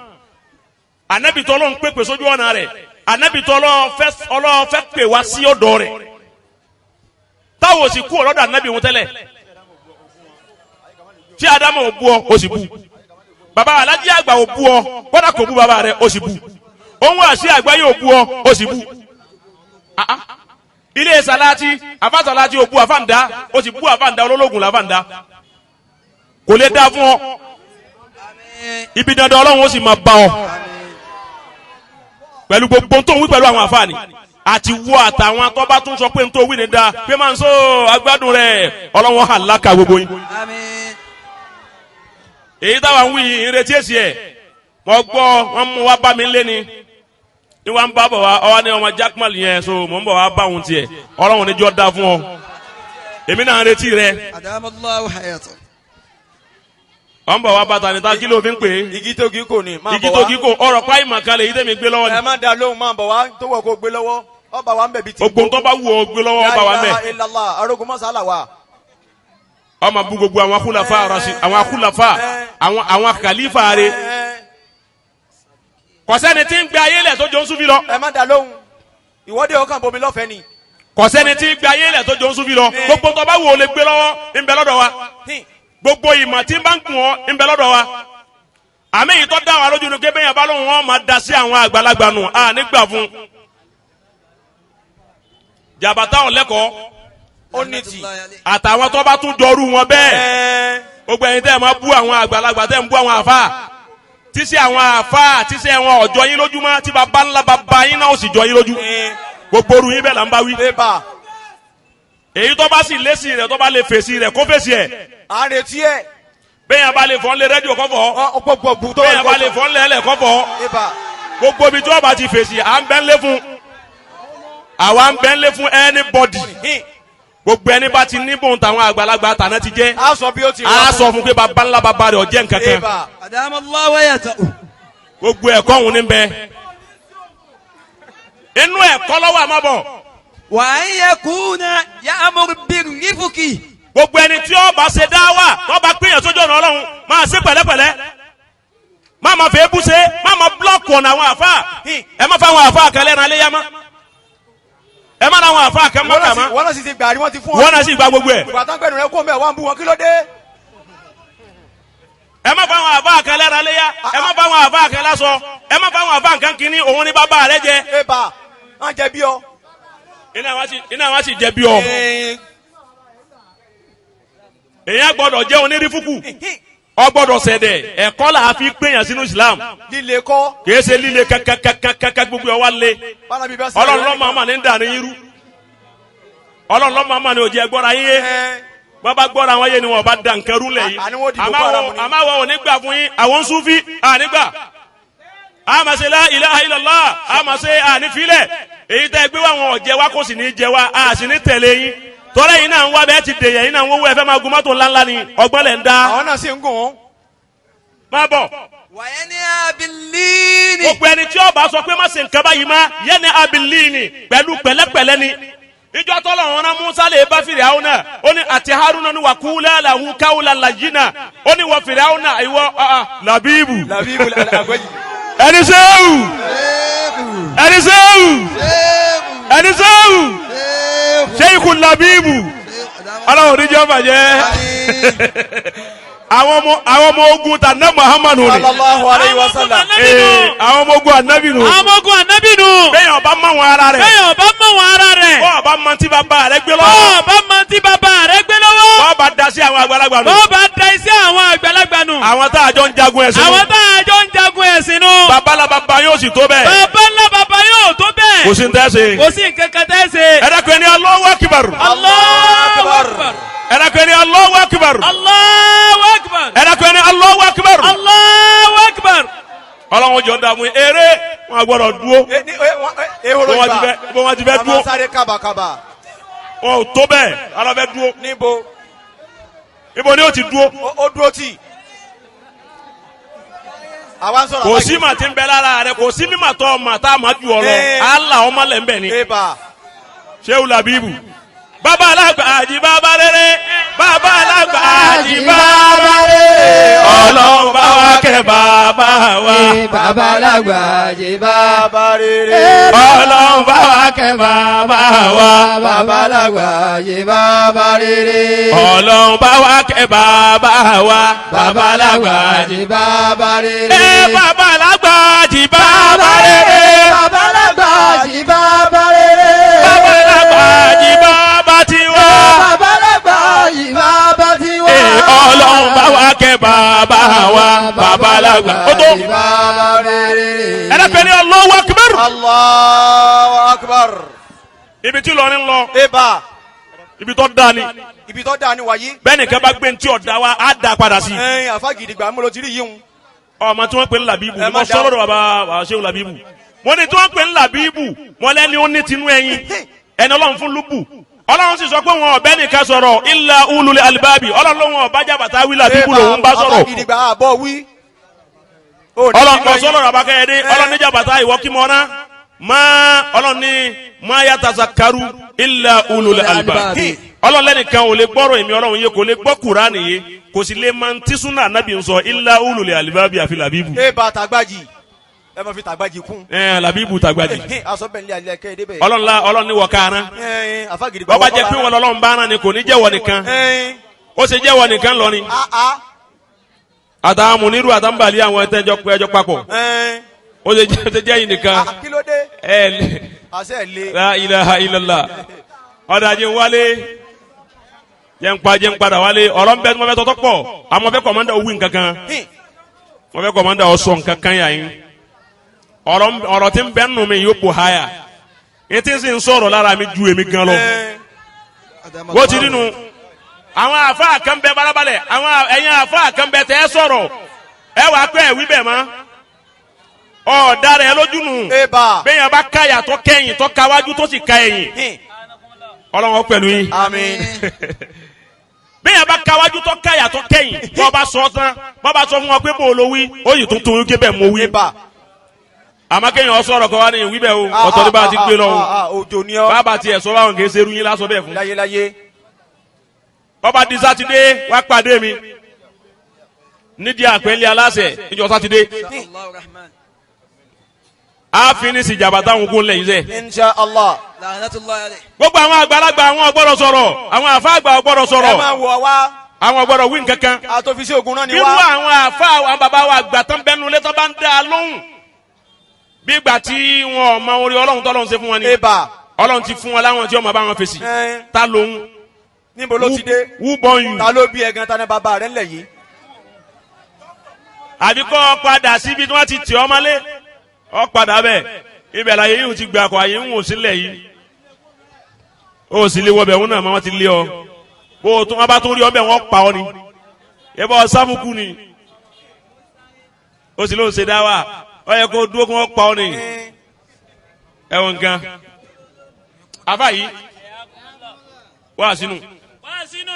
Ànábì tó Ọlọ́run pèpè sójú ọ̀nà rẹ̀, ànábì tó Ọlọ́run fẹ́ pè wá sí ọ̀dọ̀ rẹ̀, táwọn ò sì kú ọ̀lọ́dọ̀ ànábì wọn tẹ́lẹ̀. Tí Ádámù ò bú ọ, ó sì bú baba. Alájí àgbà ò bú ọ, kódà kò bú baba rẹ, ó sì bú òun. Àṣì àgbáyé ò bú ọ, ó sì bú. Ah, ah. Ilé salati àfa salati ò bú àfàǹdá, ó sì bú àfàǹdá. Olólógùn làfàǹdá, kò lè dá fún ọ. Ibi dandan Ọlọ́run ó sì máa bá ọ pẹ̀lú gbogbo tó ń wí pẹ̀lú àwọn àfààní àti wọ àtàwọn tó bá tún sọ pé n tó wí ní da pé máa ń sọ agbádùn rẹ. Ọlọ́run àlákà gbogbo yín. آمين. Èyí táwa ń wí yìí, ìrètí èsì ẹ̀ mo gbọ́. Wọ́n mú wa bá mi lé ni ní wọ́n bá bọ̀ wá ọwọ́ ní ọmọ Jackman yẹn, so mò ń bọ̀ wá bá òun tiẹ̀. Ọlọ́run níjọ́ da fún ọ, èmi náà ń retí rẹ. أدام الله حياته. Ọ̀ ń bọ̀ wá bàtà níta, kí ló fi ń pè é? Igi tó kí kò ní. Máa Igi bọ̀ tó wá. kí kò ọ̀rọ̀ páyì màkà lè yí tẹ̀mí gbé lọ́wọ́ Ẹ ni. má da lóhùn, máa bọ̀ wá tó wọ̀ kó gbé lọ́wọ́. Ọba wa ń bẹ̀ bí ti. Gbogbo tó bá wù ọ́ gbé lọ́wọ́, ọba wa ń La bẹ̀. ilaha illallah, arógun mọ́sálà wa. Ọmọ bu gbogbo àwọn akúlafa arasi, àwọn akúlafa, àwọn kàlífà rẹ. Kọ̀sẹ́ni tí ń gbé ayé lẹ̀ tó jọ ń súnfì lọ. Ẹ má da lóhùn, ìwọ́de ọkàn bomi lọ́fẹ̀ẹ́ ni. Kọ̀sẹ́ni tí ń gbé ayé lẹ̀ tó jọ ń súnfì lọ. Gbogbo tó bá wù ọ́ lè gbé lọ́wọ́, ń bẹ lọ́dọ̀ wa. Gbogbo ìmọ̀ tí ń bá ń kùn ọ́, ń bẹ lọ́dọ̀ wa. Àmì yìí tó dá wa lójú ni pé bẹ́ẹ̀ yẹn bá lóhùn wọn máa da sí àwọn àgbàlagbà nù à nígbà fún jàbátà ọ̀lẹ́kọ̀ọ́. Ó ní tì. Àtàwọn tó bá tún jọrú wọn bẹ́ẹ̀, gbogbo ẹ̀yin tẹ́ ẹ máa bú àwọn àgbàlagbà, tẹ́ ẹ ń bú àwọn àfa, tíṣe àwọn àfa, tíṣe àwọn ọ̀jọ́ yín lójúmọ́, tí baba ńlá baba yín náà ó sì jọ yín lójú, gbogbo oru yín bẹ́ẹ̀ là ń bá wí. Bébà. Èyí tó bá sì lésì rẹ̀, tó bá lè fèsì rẹ̀, kó fèsì ẹ̀. À ń retí ẹ̀. Bẹ́ẹ̀ yẹn bá lè fọ́n lé rédíò kọ́ fọ́. Ọ̀pọ̀pọ̀ bù tó. Bẹ́ẹ̀ yẹn bá lè fọ́n lé ẹlẹ̀ kọ́ fọ́. Bébà. Gbogbo ibi tí wọ́n bá ti fèsì, à ń bẹ́ ń lé fún, àwa ń bẹ́ ń lé fún anybody. Gbogbo ẹni bá ti ní bóun tàwọn àgbàlagbà tàná ti jẹ́, A sọ bí ó ti. a sọ fún pé baba ńlá baba rẹ̀ ọ̀jẹ̀ nkankan. Bébà. أدام الله حياته. Gbogbo ẹ̀kọ́ òun ní bẹ inú ẹ̀kọ́ lọ́wọ́ àmọ́ bọ̀. وأن يكون يأمر بالرفق. Gbogbo ẹni tí ó bá ṣe dáwà, tó bá pínyàn sójú ọ̀nà Ọlọ́run, máa ṣe pẹ̀lẹ́pẹ̀lẹ́, má ma fẹ́ bú ṣe, má ma block ọ̀nà àwọn àfa. Ẹ má fa àwọn àfa kan lẹ́nu alẹ́ yá má ẹ má ra àwọn àfa kan má kà má. Wọ́n náà sì ti gbàrí, wọ́n ti fún ọ. Wọ́n náà sì gba gbogbo ẹ̀. Ìgbà tán gbẹ̀rù rẹ kó mẹ́ wọ́n bú wọn, kí ló dé? Ẹ má fa àwọn àfa kan lẹ́nu alẹ́ yá, ẹ má fa àwọn àfa kan lásọ, ẹ má fa àwọn àfa kan kínní òun ní bàbá rẹ jẹ. Bébà, wọ́n jẹ bí ọ. Iná wa sì jẹ bí ọ. Èèyàn gbọ́dọ̀ jẹ́ onírífúkù, ọ gbọ́dọ̀ sẹ̀dẹ̀. Ẹ̀kọ́ là á fi gbéyàn sínú Islam. Líle kọ́. Kìí ṣe líle kankankankankan, gbogbo ẹ wá lé. Bára bíbẹ́ sí. Ọlọ́run lọ́mọ àmà ní dàní irú, Ọlọ́run lọ́mọ àmà ní òjì ẹgbọ́ra yín yé. Wọ́n bá gbọ́ra wọn yé ni wọ́n bá da nǹkan rú lẹ̀ yìí. Àní wọ́n dìbò kó ara mu ni. Àmọ́ àwọn ò ní gbà fún yín. Àwọn ń súnfí ànígbà àmà ṣe la ilaha illallah, àmà ṣe ànífilẹ̀. Èyí tẹ́ gbé wá, wọn ọ̀jẹ̀ wa kò sì ní jẹ wa, a sì ní tẹ̀lé yín. Tọ́lá yìí náà ń wá bẹ́ẹ̀ ti dèyàn yín náà ń wọ́wọ́ ẹ fẹ́ máa gun mọ́tò ńláńlá ni, ọgbọ́n lẹ̀ ń dá. Àwọn náà sì ń gùn ún. Má bọ̀. وينهى باللين. Gbogbo ẹni tí ó bá sọ pé má ṣe nǹkan báyìí má yẹni abilini pẹ̀lú pẹ̀lẹ́pẹ̀lẹ́ ni. Ìjọ tọ́lọ̀ wọn náà Musa lè bá Fìrìhàwùnà, ó ní àti Haruna ní wàkúlẹ̀ làwù káwùlà làyínà, ó ní wọ Fìrìhàwùnà ìwọ làbíbù. Làbíbù àgbẹ̀jì. Ẹni sẹ́wù, ẹni sẹ́wù, ẹni sẹ́wù, sẹ́yìnkù làbíbù. Ọlọ́run oníjọ́ bàjẹ́. Àwọn ọmọ ogun tà ná Muhammadu ni. Sallallahu alayhi wa sallam. Ee, àwọn ọmọ ogun anabi nù. Àwọn ọmọ ogun ànábì nù. Bẹ́ẹ̀ ọba mọ àwọn ara rẹ̀. Bẹ́ẹ̀ ọba mọ̀ wọn ara rẹ̀. Bọ́ọ̀ ọba mọ tí bàbá rẹ̀ gbé lọ́wọ́. Bọ́ọ̀ bá mọ tí bàbá rẹ̀ gbé lọ́wọ́. Bọ́ọ̀ bá da sí àwọn àgbàlagbà nù. Bọ́ọ̀ bá da iṣẹ́ àwọn àgbàlagbà nù. Àwọn tá a jọ ń jagun ẹ̀sìn nù. Àwọn tá a jọ ń jagun ẹ̀sìn nù. Bàbá la bàbá yóò sì tó bẹ́ẹ̀. Bàbá ńlá bàbá yóò tó bẹ́ẹ̀. Kò sí ní tẹ́ ṣe. Kò sí nǹkan kan tẹ́ ṣe. Ẹ dákun ẹni Allahu Akbar. Allahu Akbar. Ẹ dákun ẹni Allahu Akbar. Allahu Akbar. Ẹ dákun ẹni Allahu Akbar. Allahu Akbar. Ọlọ́run jọ dààmú eré wọn gbọ́dọ̀ dúró. Ehoro Bó wọn ti ibà. fẹ́ bó wọn ti fẹ́ A máa dúró. sáré kábàkábà. Wọn ò tó bẹ́ẹ̀ ala fẹ́ dúró. Níbo? Ibo ni ó ti dúró? Ó dúró tì. Àwa ń sọ̀rọ̀ Kò sí mà ti ń bẹ lára rẹ, kò sí mímà tó ọmọ tá a máa ju ọ lọ. Àlà ọmọ lẹ̀ ń bẹ̀ ni. Eba. Sehu Labibu. Bàbá alágbàjì bàbá rere. Bàbá alágbàjì bàbá rere. Ọlọ́run bá wa kẹ́ bàbá wa. Bàbá alágbàjì bàbá. Bàbá rere. Ọlọ́run bá wa kẹ́ bàbá wa. Bàbá alágbàjì bàbá rere. Ọlọ́run bá wa kẹ́ bàbá wa. Bàbá alágbàjì. Bàbá rere. Ẹ bàbá alágbàjì bàbá rere. Bàbá alágbàjì bàbá rere. Bàbá alágbàjì bàbá tiwa. Bàbá alágbàjì bàbá tiwa. Ee, Ọlọ́run bá wa kẹ́ bàbá wa. Bàbá alágbà. Ó tó. Bàbá rere. Ẹ dákẹ́ ní Allahu Akbar. Allahu Akbar. Ibi tí Ìlọrin lọ, Eba. ibi tó dáa ni. Ibi tó dáa ni wàyí. Bẹ́ẹ̀ nìkan bá gbé ntí ọ̀dà wa, á da padà sí i. Ẹyin àfa gidigba mo lọ ti rí yíhun. Ọmọ tí wọ́n pè ní Làbíbù, Ẹ ni má mo dá- sọ lọ́dọ̀ bàbá wa Ṣéhù Làbíbù. Mo ní tí wọ́n pè ní Làbíbù, mo lẹ́ni ó ní tinú ẹyin. Ẹni Ọlọ́run fún lúbù. Ọlọ́run sì sọ pé wọn ọ̀bẹ nìkan sọ̀rọ̀ illa ulul albabi. Ọlọ́run ló wọn ọba jàbàtà wí Làbíbù lòun bá sọ̀rọ̀. Àfa gidigba àbọ̀ wí. Ó ní Ọlọ́run tinú kò ẹyin. sọ̀rọ̀ bàbá Kẹ́hìndé. Ọlọ́run ní jàbàtà ìwọ kí mọ́ ná. Má Ọlọ́run ní má yatazakkaru illa ulul albabi. Ọlọ́run lẹ́nìkan ò lè gbọ́rọ̀ èmi Ọlọ́run yé, kò lè gbọ́ Kùránì yé, kò sì lè máa ń tí súnà Nábì ń sọ illa ulul albabi àfi Làbíbù. Eba tàgbàjì. Ẹ máa fi tàgbàjì kún. Ẹ Làbíbù tàgbàjì. Aṣọ bẹ́ẹ̀ ní alẹ́ kẹ́ ẹ débẹ̀. Ọlọ́run la Ọlọ́run ní wọ̀ káàrán. Ẹyin àfa gidigba. Bọ́ba jẹ́ pé wọn lọ́lọ́run bá rán ni kò ní jẹ́wọ́ nìkan. Ẹyin. Ó ṣe jẹ́wọ́ nìkan lọ ni. Aa. Àtàwọn mùnírù àtàǹbàlì àwọn ẹ̀tẹ́jọ́ ẹjọ́ papọ̀. Ẹyin. Ó ṣe jẹ́ yìí nìkan. Kí ló dé? Ẹ lè. Àṣẹ le. La ilaha illallah. Ọ̀dà jẹ́ ń wálé. Jẹ́ ń pa jẹ́ ń padà wálé. Ọ̀rọ̀ ń bẹ tí mo fẹ́ tọ́tọ́ pọ̀. Àmọ́ fẹ́ kọ̀mọ́ndà owó nǹkan kan. Mo fẹ́ kọ̀mọ́ndà ọ̀sọ̀ nǹkan kan yà yín. Ọ̀rọ̀ tí ń bẹ nù mí yóò bò háyà. Etí sì ń sọ̀rọ̀ lára mi ju èmi gan lọ. Bó ti nínú. Àwọn àfáà kan bẹ balabalẹ̀. Àwọn ẹ̀yin àfáà kan bẹ tẹ́ ẹ sọ̀rọ̀. Ẹ wàá pẹ́ ẹ̀ wí bẹ̀ mọ́. Ọ̀ọ́dà rẹ̀ lójú nù. Eba. Bẹ́ẹ̀ yẹn bá káyà tó kẹ́yìn tó kawájú tó sì ka ẹ̀yìn. Ọlọ́run pẹ̀lú yín. Àmín. Bẹ́ẹ̀ yẹn bá kawájú tó káyà tó kẹ́yìn. Bọ́ bá sọ tán, bọ́ bá sọ fún wọn pé bó o lo wí, ó yìí tuntun wí kébẹ̀ mo wí. Eba. Àmọ́ kéèyàn sọ̀rọ̀ kọ́ wá ní ìwí bẹ́ẹ̀ o, ọ̀tọ̀ ní bá a ti gbé lọ o. Òjò ni ọ́. Bàbá tiẹ̀ sọ báwọn kì í ṣerú yín lásọ bẹ́ẹ̀ fún. Láyéláyé. Bọ́ba di Sátidé wá pàdé mi. Nídìí àpẹ́lẹ́ aláṣẹ níjọ́ Sátidé. Allahu Rahman. Á fi ní sìjàmbá táwọn kún lẹ̀ yìí sẹ́. Insha Allah. La'natullahi alayhi. Gbogbo àwọn àgbàlagbà àwọn ò gbọ́dọ̀ sọ̀rọ̀, àwọn àfa àgbà ò gbọ́dọ̀ Ẹ sọ̀rọ̀, máa wọ̀ wá. àwọn ò gbọ́dọ̀ wí nǹkan kan. Àtòfisí ogun náà ni Bírú wá. àwọn àfa àwọn bàbá wa àgbà tán bẹnu lé tán bá ń dá a lóhùn. Bí ìgbà tí wọn ò mọ orí Ọlọ́run tọ́lọ́run ṣe fún wọn ni. Eba. Ọlọ́run ti fún wọn láwọn tí ọmọ bá wọn fèsì. Ẹn. Ta lòun? Níbo ló ti dé? Who born you? Ta ló bí ẹgan ta ni bàbá rẹ̀ ńlẹ̀ yìí? Àbí kọ́ ọ padà síbi tí wọ́n ti tì ọ́ mọ́lé? Ọ padà bẹ́ẹ̀. Ibẹ̀ láyé yìí ti gbà kọ́ àyè ń wò sílẹ̀ yìí. Ó sì lé wọbẹ̀ òun náà mọ́ wọ́n ti lé ọ. Bó o tún wọn bá tún rí ọbẹ̀ wọn pa ọ ni. Ẹ bọ́ sáfùkù ni. Ó sì ló ń ṣe dá wà. Ó yẹ kó dúró kí wọ́n pa ọ ni. Ẹ wọ nǹkan. Àfa yìí wá sínú. Wá sínú.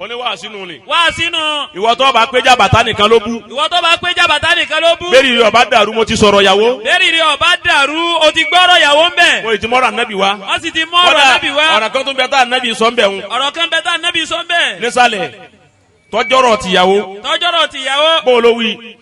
Ó ní wá sínú ni. Wá sínú. Ìwọ tó bá péjà bàtà nìkan ló bú. Ìwọ tó bá pé jàbàtà nìkan ló bú. Bẹ́ẹ̀ni ìrìn ọba dàrú mo ti sọ̀rọ̀ ìyàwó. Bẹ́ẹ̀ni rí ọba dàrú o ti gbọ́rọ̀ ìyàwó ń bẹ̀. Mo ì ti mọ́ra ànábì wa. Wọ́n sì ti mú ọ̀rọ̀ nábì wá. Ọ̀rọ̀ kan tó ń bẹ tá ànábì sọ ń bẹ̀ ń. Ọ̀rọ̀ kan bẹ tá nábì sọ ń bẹ̀. Nísàlẹ̀ tọ́jọ́rọ̀ tìyàwó. Tọ́jọ́rọ̀ tìyàwó. Bó o ló wí.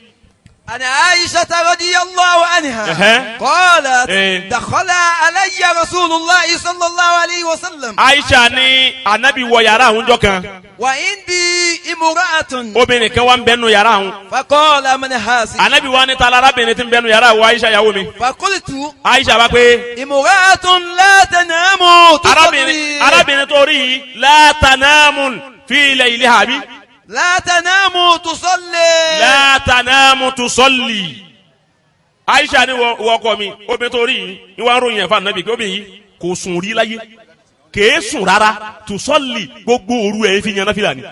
عن عائشة رضي الله عنها قالت دخل علي رسول الله صلى الله عليه وسلم. Aisha ní ànábì wọ yàrá àwọn jọ kan. وعندي امرأة. Obìnrin kan wà ń bẹnu yàrá àwọn. فقال من هذه؟ Ànábì wa ní ta arábìnrin tí ń bẹnu yàrá àwọn Aisha yàwó mi. فقلت Aisha bá pé. امرأة لا تنام Arábìnrin تصلي. arábìnrin tó rí yìí la tanamun fi layliha bí. لا تنام تصلي. La tanamu tusalli. Aisha ni wọ ọkọ mi, obìnrin tó rí yìí ni wọ́n á ròyìn ẹ̀fà nàbì pé obìnrin yìí kò sùn rí láyé, kèé sùn rárá, tùsọ́lì gbogbo òru ẹ̀ fi yan náfìlà ni.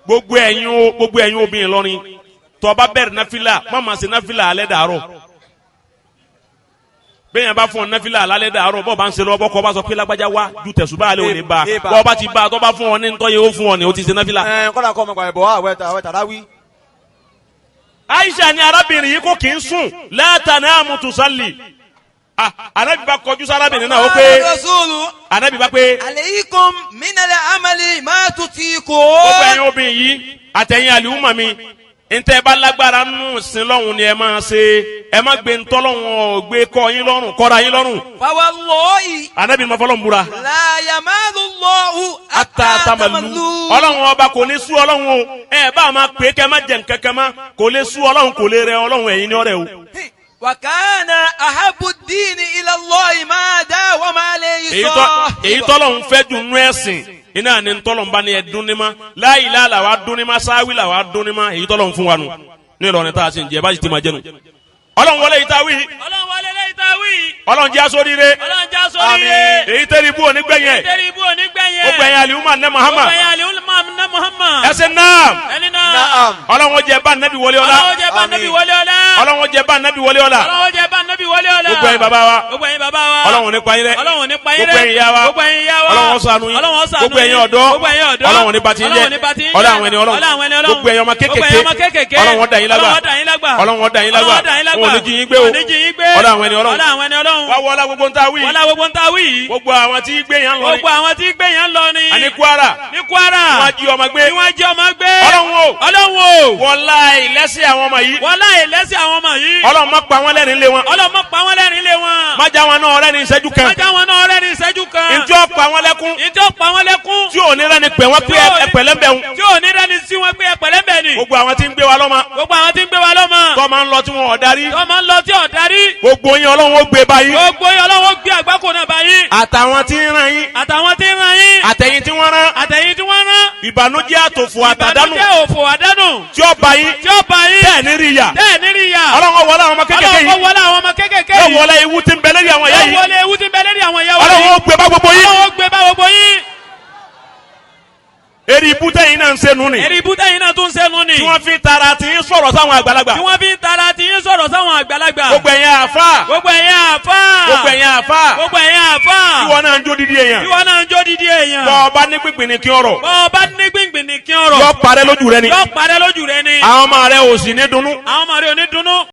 Gbogbo ẹ̀yin o, gbogbo ẹ̀yin obìnrin lọ́rin, tó bá bẹ̀rẹ̀ náfìlà, má ma ṣe náfìlà alẹ́ dàárọ̀. Bẹ́ẹ̀ yẹn bá fún ọ náfìlà alẹ́ dàárọ̀, bọ́ọ̀ bá ń ṣe lọ́wọ́, bọ́kọ bá sọ pé lágbájá wá ju tẹ̀sùbá alẹ́ òní bá, bọ́ọ̀ bá ti bá, tó bá fún ọ ní ntọ́ yẹ ó fún ọ ní o ti ṣe náfìlà. Ẹ kọ́lá kọ́ ọmọ gbàgbọ́ àwẹ̀ àwẹ̀ tàràwí. Aisha ni arábìnrin yìí kò kì í sùn, látàná àmùtùsálì. Anabi bá kọjú sí arábìnrin náà, ó pé Rasulu. Anabi bá pé aleikum minal amali ma tutiqun. Gbogbo ẹ̀yin obìnrin yìí àtẹ̀yìn àlùmọ̀ mi, ntẹ́ bá lágbára nù sin lọ́hùn ni ẹ máa ṣe, ẹ má gbé ntọ́lọ́hùn ọ̀ gbé kọ́ yín lọ́rùn, kọ́ra yín lọ́rùn. Fawallahi. Anabi ma fọlọ́ ń búra. La yamalu Allahu Atamalu, ọlọ́run ọba kò ní sú ọlọ́run o. Ẹ bá a máa pè é kẹ́ má jẹ nǹkan kan má, kò lè sú ọlọ́run, kò lè rẹ ọlọ́run, ẹ̀yin ní ọ̀rẹ́ o. وكان أحب الدين إلى الله ما داوم عليه Èyí tọ́ èyí tọ́lọ́run fẹ́ dùn nú ẹ̀sìn iná ni ntọ́lọ́run bá ní ẹ dún ní ma láyìí láàlà wa dún ní ma sáwí là wa dún ní ma. Èyí tọ́lọ́run fún wa nù ní Ìlọrin tá a sì ń jẹ bá sì ti máa jẹnu. Ọlọ́run wọlé yìí tá a wí. Ọlọ́run wọlé lẹ́yìn tá a wí. Ọlọ́run jẹ́ aṣọ́ríire. Ọlọ́run já sórí rẹ̀. Èyí tẹ́lẹ̀ ibú òní gbẹ̀yẹ̀. Tẹ́lẹ̀ ibú òní gbẹ̀yẹ̀. Ó gbẹ̀yìn àlìhùmà ní Muhammad. Gbogbo ẹ̀yin àlìhùmà ní Muhammad. Ẹsẹ̀ náà. Ẹni náà. Naam. Ọlọ́run jẹ́ bá nẹ́bí wọlé ọlá. Ọlọ́run jẹ́ bá nẹ́bí wọlé ọlá. Ọlọ́run jẹ́ bá nẹ́bí wọlé ọlá. Ọlọ́run jẹ́ bá nẹ́bí wọlé ọlá. Gbogbo ẹ̀yin bàbá wa. Gbogbo ẹ̀yin bàbá wa. Ọlọ́run ní pa yín rẹ́. Ọlọ́run ní pa yín rẹ́. Gbogbo ẹ̀yin ìyá wa. Gbogbo ẹ̀yin ìyá wa. Ọlọ́run ṣàánú yín. Ọlọ́run ṣàánú Gbogbo ẹ̀yin yín. ọ̀dọ́. Gbogbo ẹ̀yin ọ̀dọ́. Ọlọ́run ní bá ti ń jẹ́. Ọlọ́run ní bá ti ń jẹ́. Ọlọ́run àwọn ẹni Ọlọ́run. Ọlọ́run àwọn ẹni Ọlọ́run. Gbogbo ẹ̀yin ọmọ Gbogbo ẹ̀yin ọmọ kéékèèké. kéékèèké. Ọlọ́run dà yín lágbà. Ọlọ́run dà yín lágbà. Ọlọ́run dà yín lágbà. Ọlọ́run dà yín lágbà. Wọn ò ní jí yín gbé o. Wọn ò ní jí yín gbé. Ọlọ́run àwọn ẹni Ọlọ́run. Ọlọ́run àwọn ẹni Ọlọ́run. Wá wọlá gbogbo ń ta wí. Wọlá gbogbo ń ta wí yìí. Gbogbo àwọn tí gbé yẹn lọ ní. Gbogbo àwọn tí gbé yẹn lọ ni. Àní Kwara. Ní Kwara. Wọ́n jí ọmọ gbé. Tí wọ́n jí ọmọ gbé. Ọlọ́run o. Ọlọ́run o. Wọlá ìlẹ́sìn àwọn ọmọ yìí. Wọlá ìlẹ́sìn àwọn ọmọ yìí. Ọlọ́run má pa wọ́n lẹ́rìn lé wọn. Ọlọ́run má pa wọ́n lẹ́rìn lé wọn. Má já wọn náà rẹ́ni ìṣẹ́jú kan. Má já wọn náà rẹ́rìn ìṣẹ́jú kan. Ntí ó pa wọ́n lẹ́kún. Ntí ó pa wọ́n lẹ́kún. Tí ò ní rẹ́ni pè wọ́n pé ẹpẹ̀lẹ́ ń bẹ̀ wọn. Tí ò ní rẹ́ni sí wọn pé ẹpẹ̀lẹ́ ń bẹ̀ ni. Gbogbo àwọn tí ń gbé wa lọ́mọ. Gbogbo àwọn tí ń gbé wa lọ́mọ. Tó máa ń lọ tí wọn ò darí. Tó máa ń lọ tí ò darí. Gbogbo yín Ọlọ́run ó gbé báyìí. Gbogbo yín Ọlọ́run ó gbé àgbákò náà báyìí. Àtàwọn tí ń rán yín. Àtàwọn tí ń rán yín. Àtẹ̀yìn tí wọ́n rán. Àtẹ̀yìn tí wọ́n rán. Ìbànújẹ́ àtòfò àtàdánù. Ìbànújẹ́ òfò àdánù. Tí ó bá yín. Tí ó bá yín. Tẹ́ẹ̀ ní rí yà. Tẹ́ẹ̀ ní rí yà. Ọlọ́run wọlé àwọn ọmọ kékèké Ọlọ́run yìí. wọlé àwọn ọmọ kékèké Yóò yìí. wọlé ewu tí ń bẹ lórí àwọn ìyá Yóò yìí. wọlé ewu tí ń bẹ lérí àwọn ìyá wa yìí. Ọlọ́run ó gbé bá gbogbo yín. Ọlọ́run ó gbé bá gbogbo yín. Eri ibú tẹ̀yìn náà ń sẹ́nu ni. Èrè ibú tẹ̀yìn náà tún sẹ́nu ni. Tí wọ́n fi tara tí ń sọ̀rọ̀ sáwọn àgbàlagbà. Tí wọ́n fi ń tara tí ń sọ̀rọ̀ sáwọn àgbàlagbà. Gbogbo ẹ̀yin àfáà. Gbogbo ẹ̀yin àfáà. Gbogbo ẹ̀yin àfáà. Gbogbo ẹ̀yin àfáà. Tí wọ́n náà ń jó dídí èèyàn. Tí wọ́n náà ń jó dídí èèyàn. Bọ́ ọba ní gbìngbìn ní kí ọ̀rọ̀. Bọ́ ọba ní gbìngbìn ní kí ọ̀rọ̀. Yọ parẹ́ lójú rẹ ni. Yọ parẹ́ lójú rẹ ni. Àwọn ọmọ rẹ ò sì ní dunnú. Àwọn ọmọ rẹ ò ní dunnú.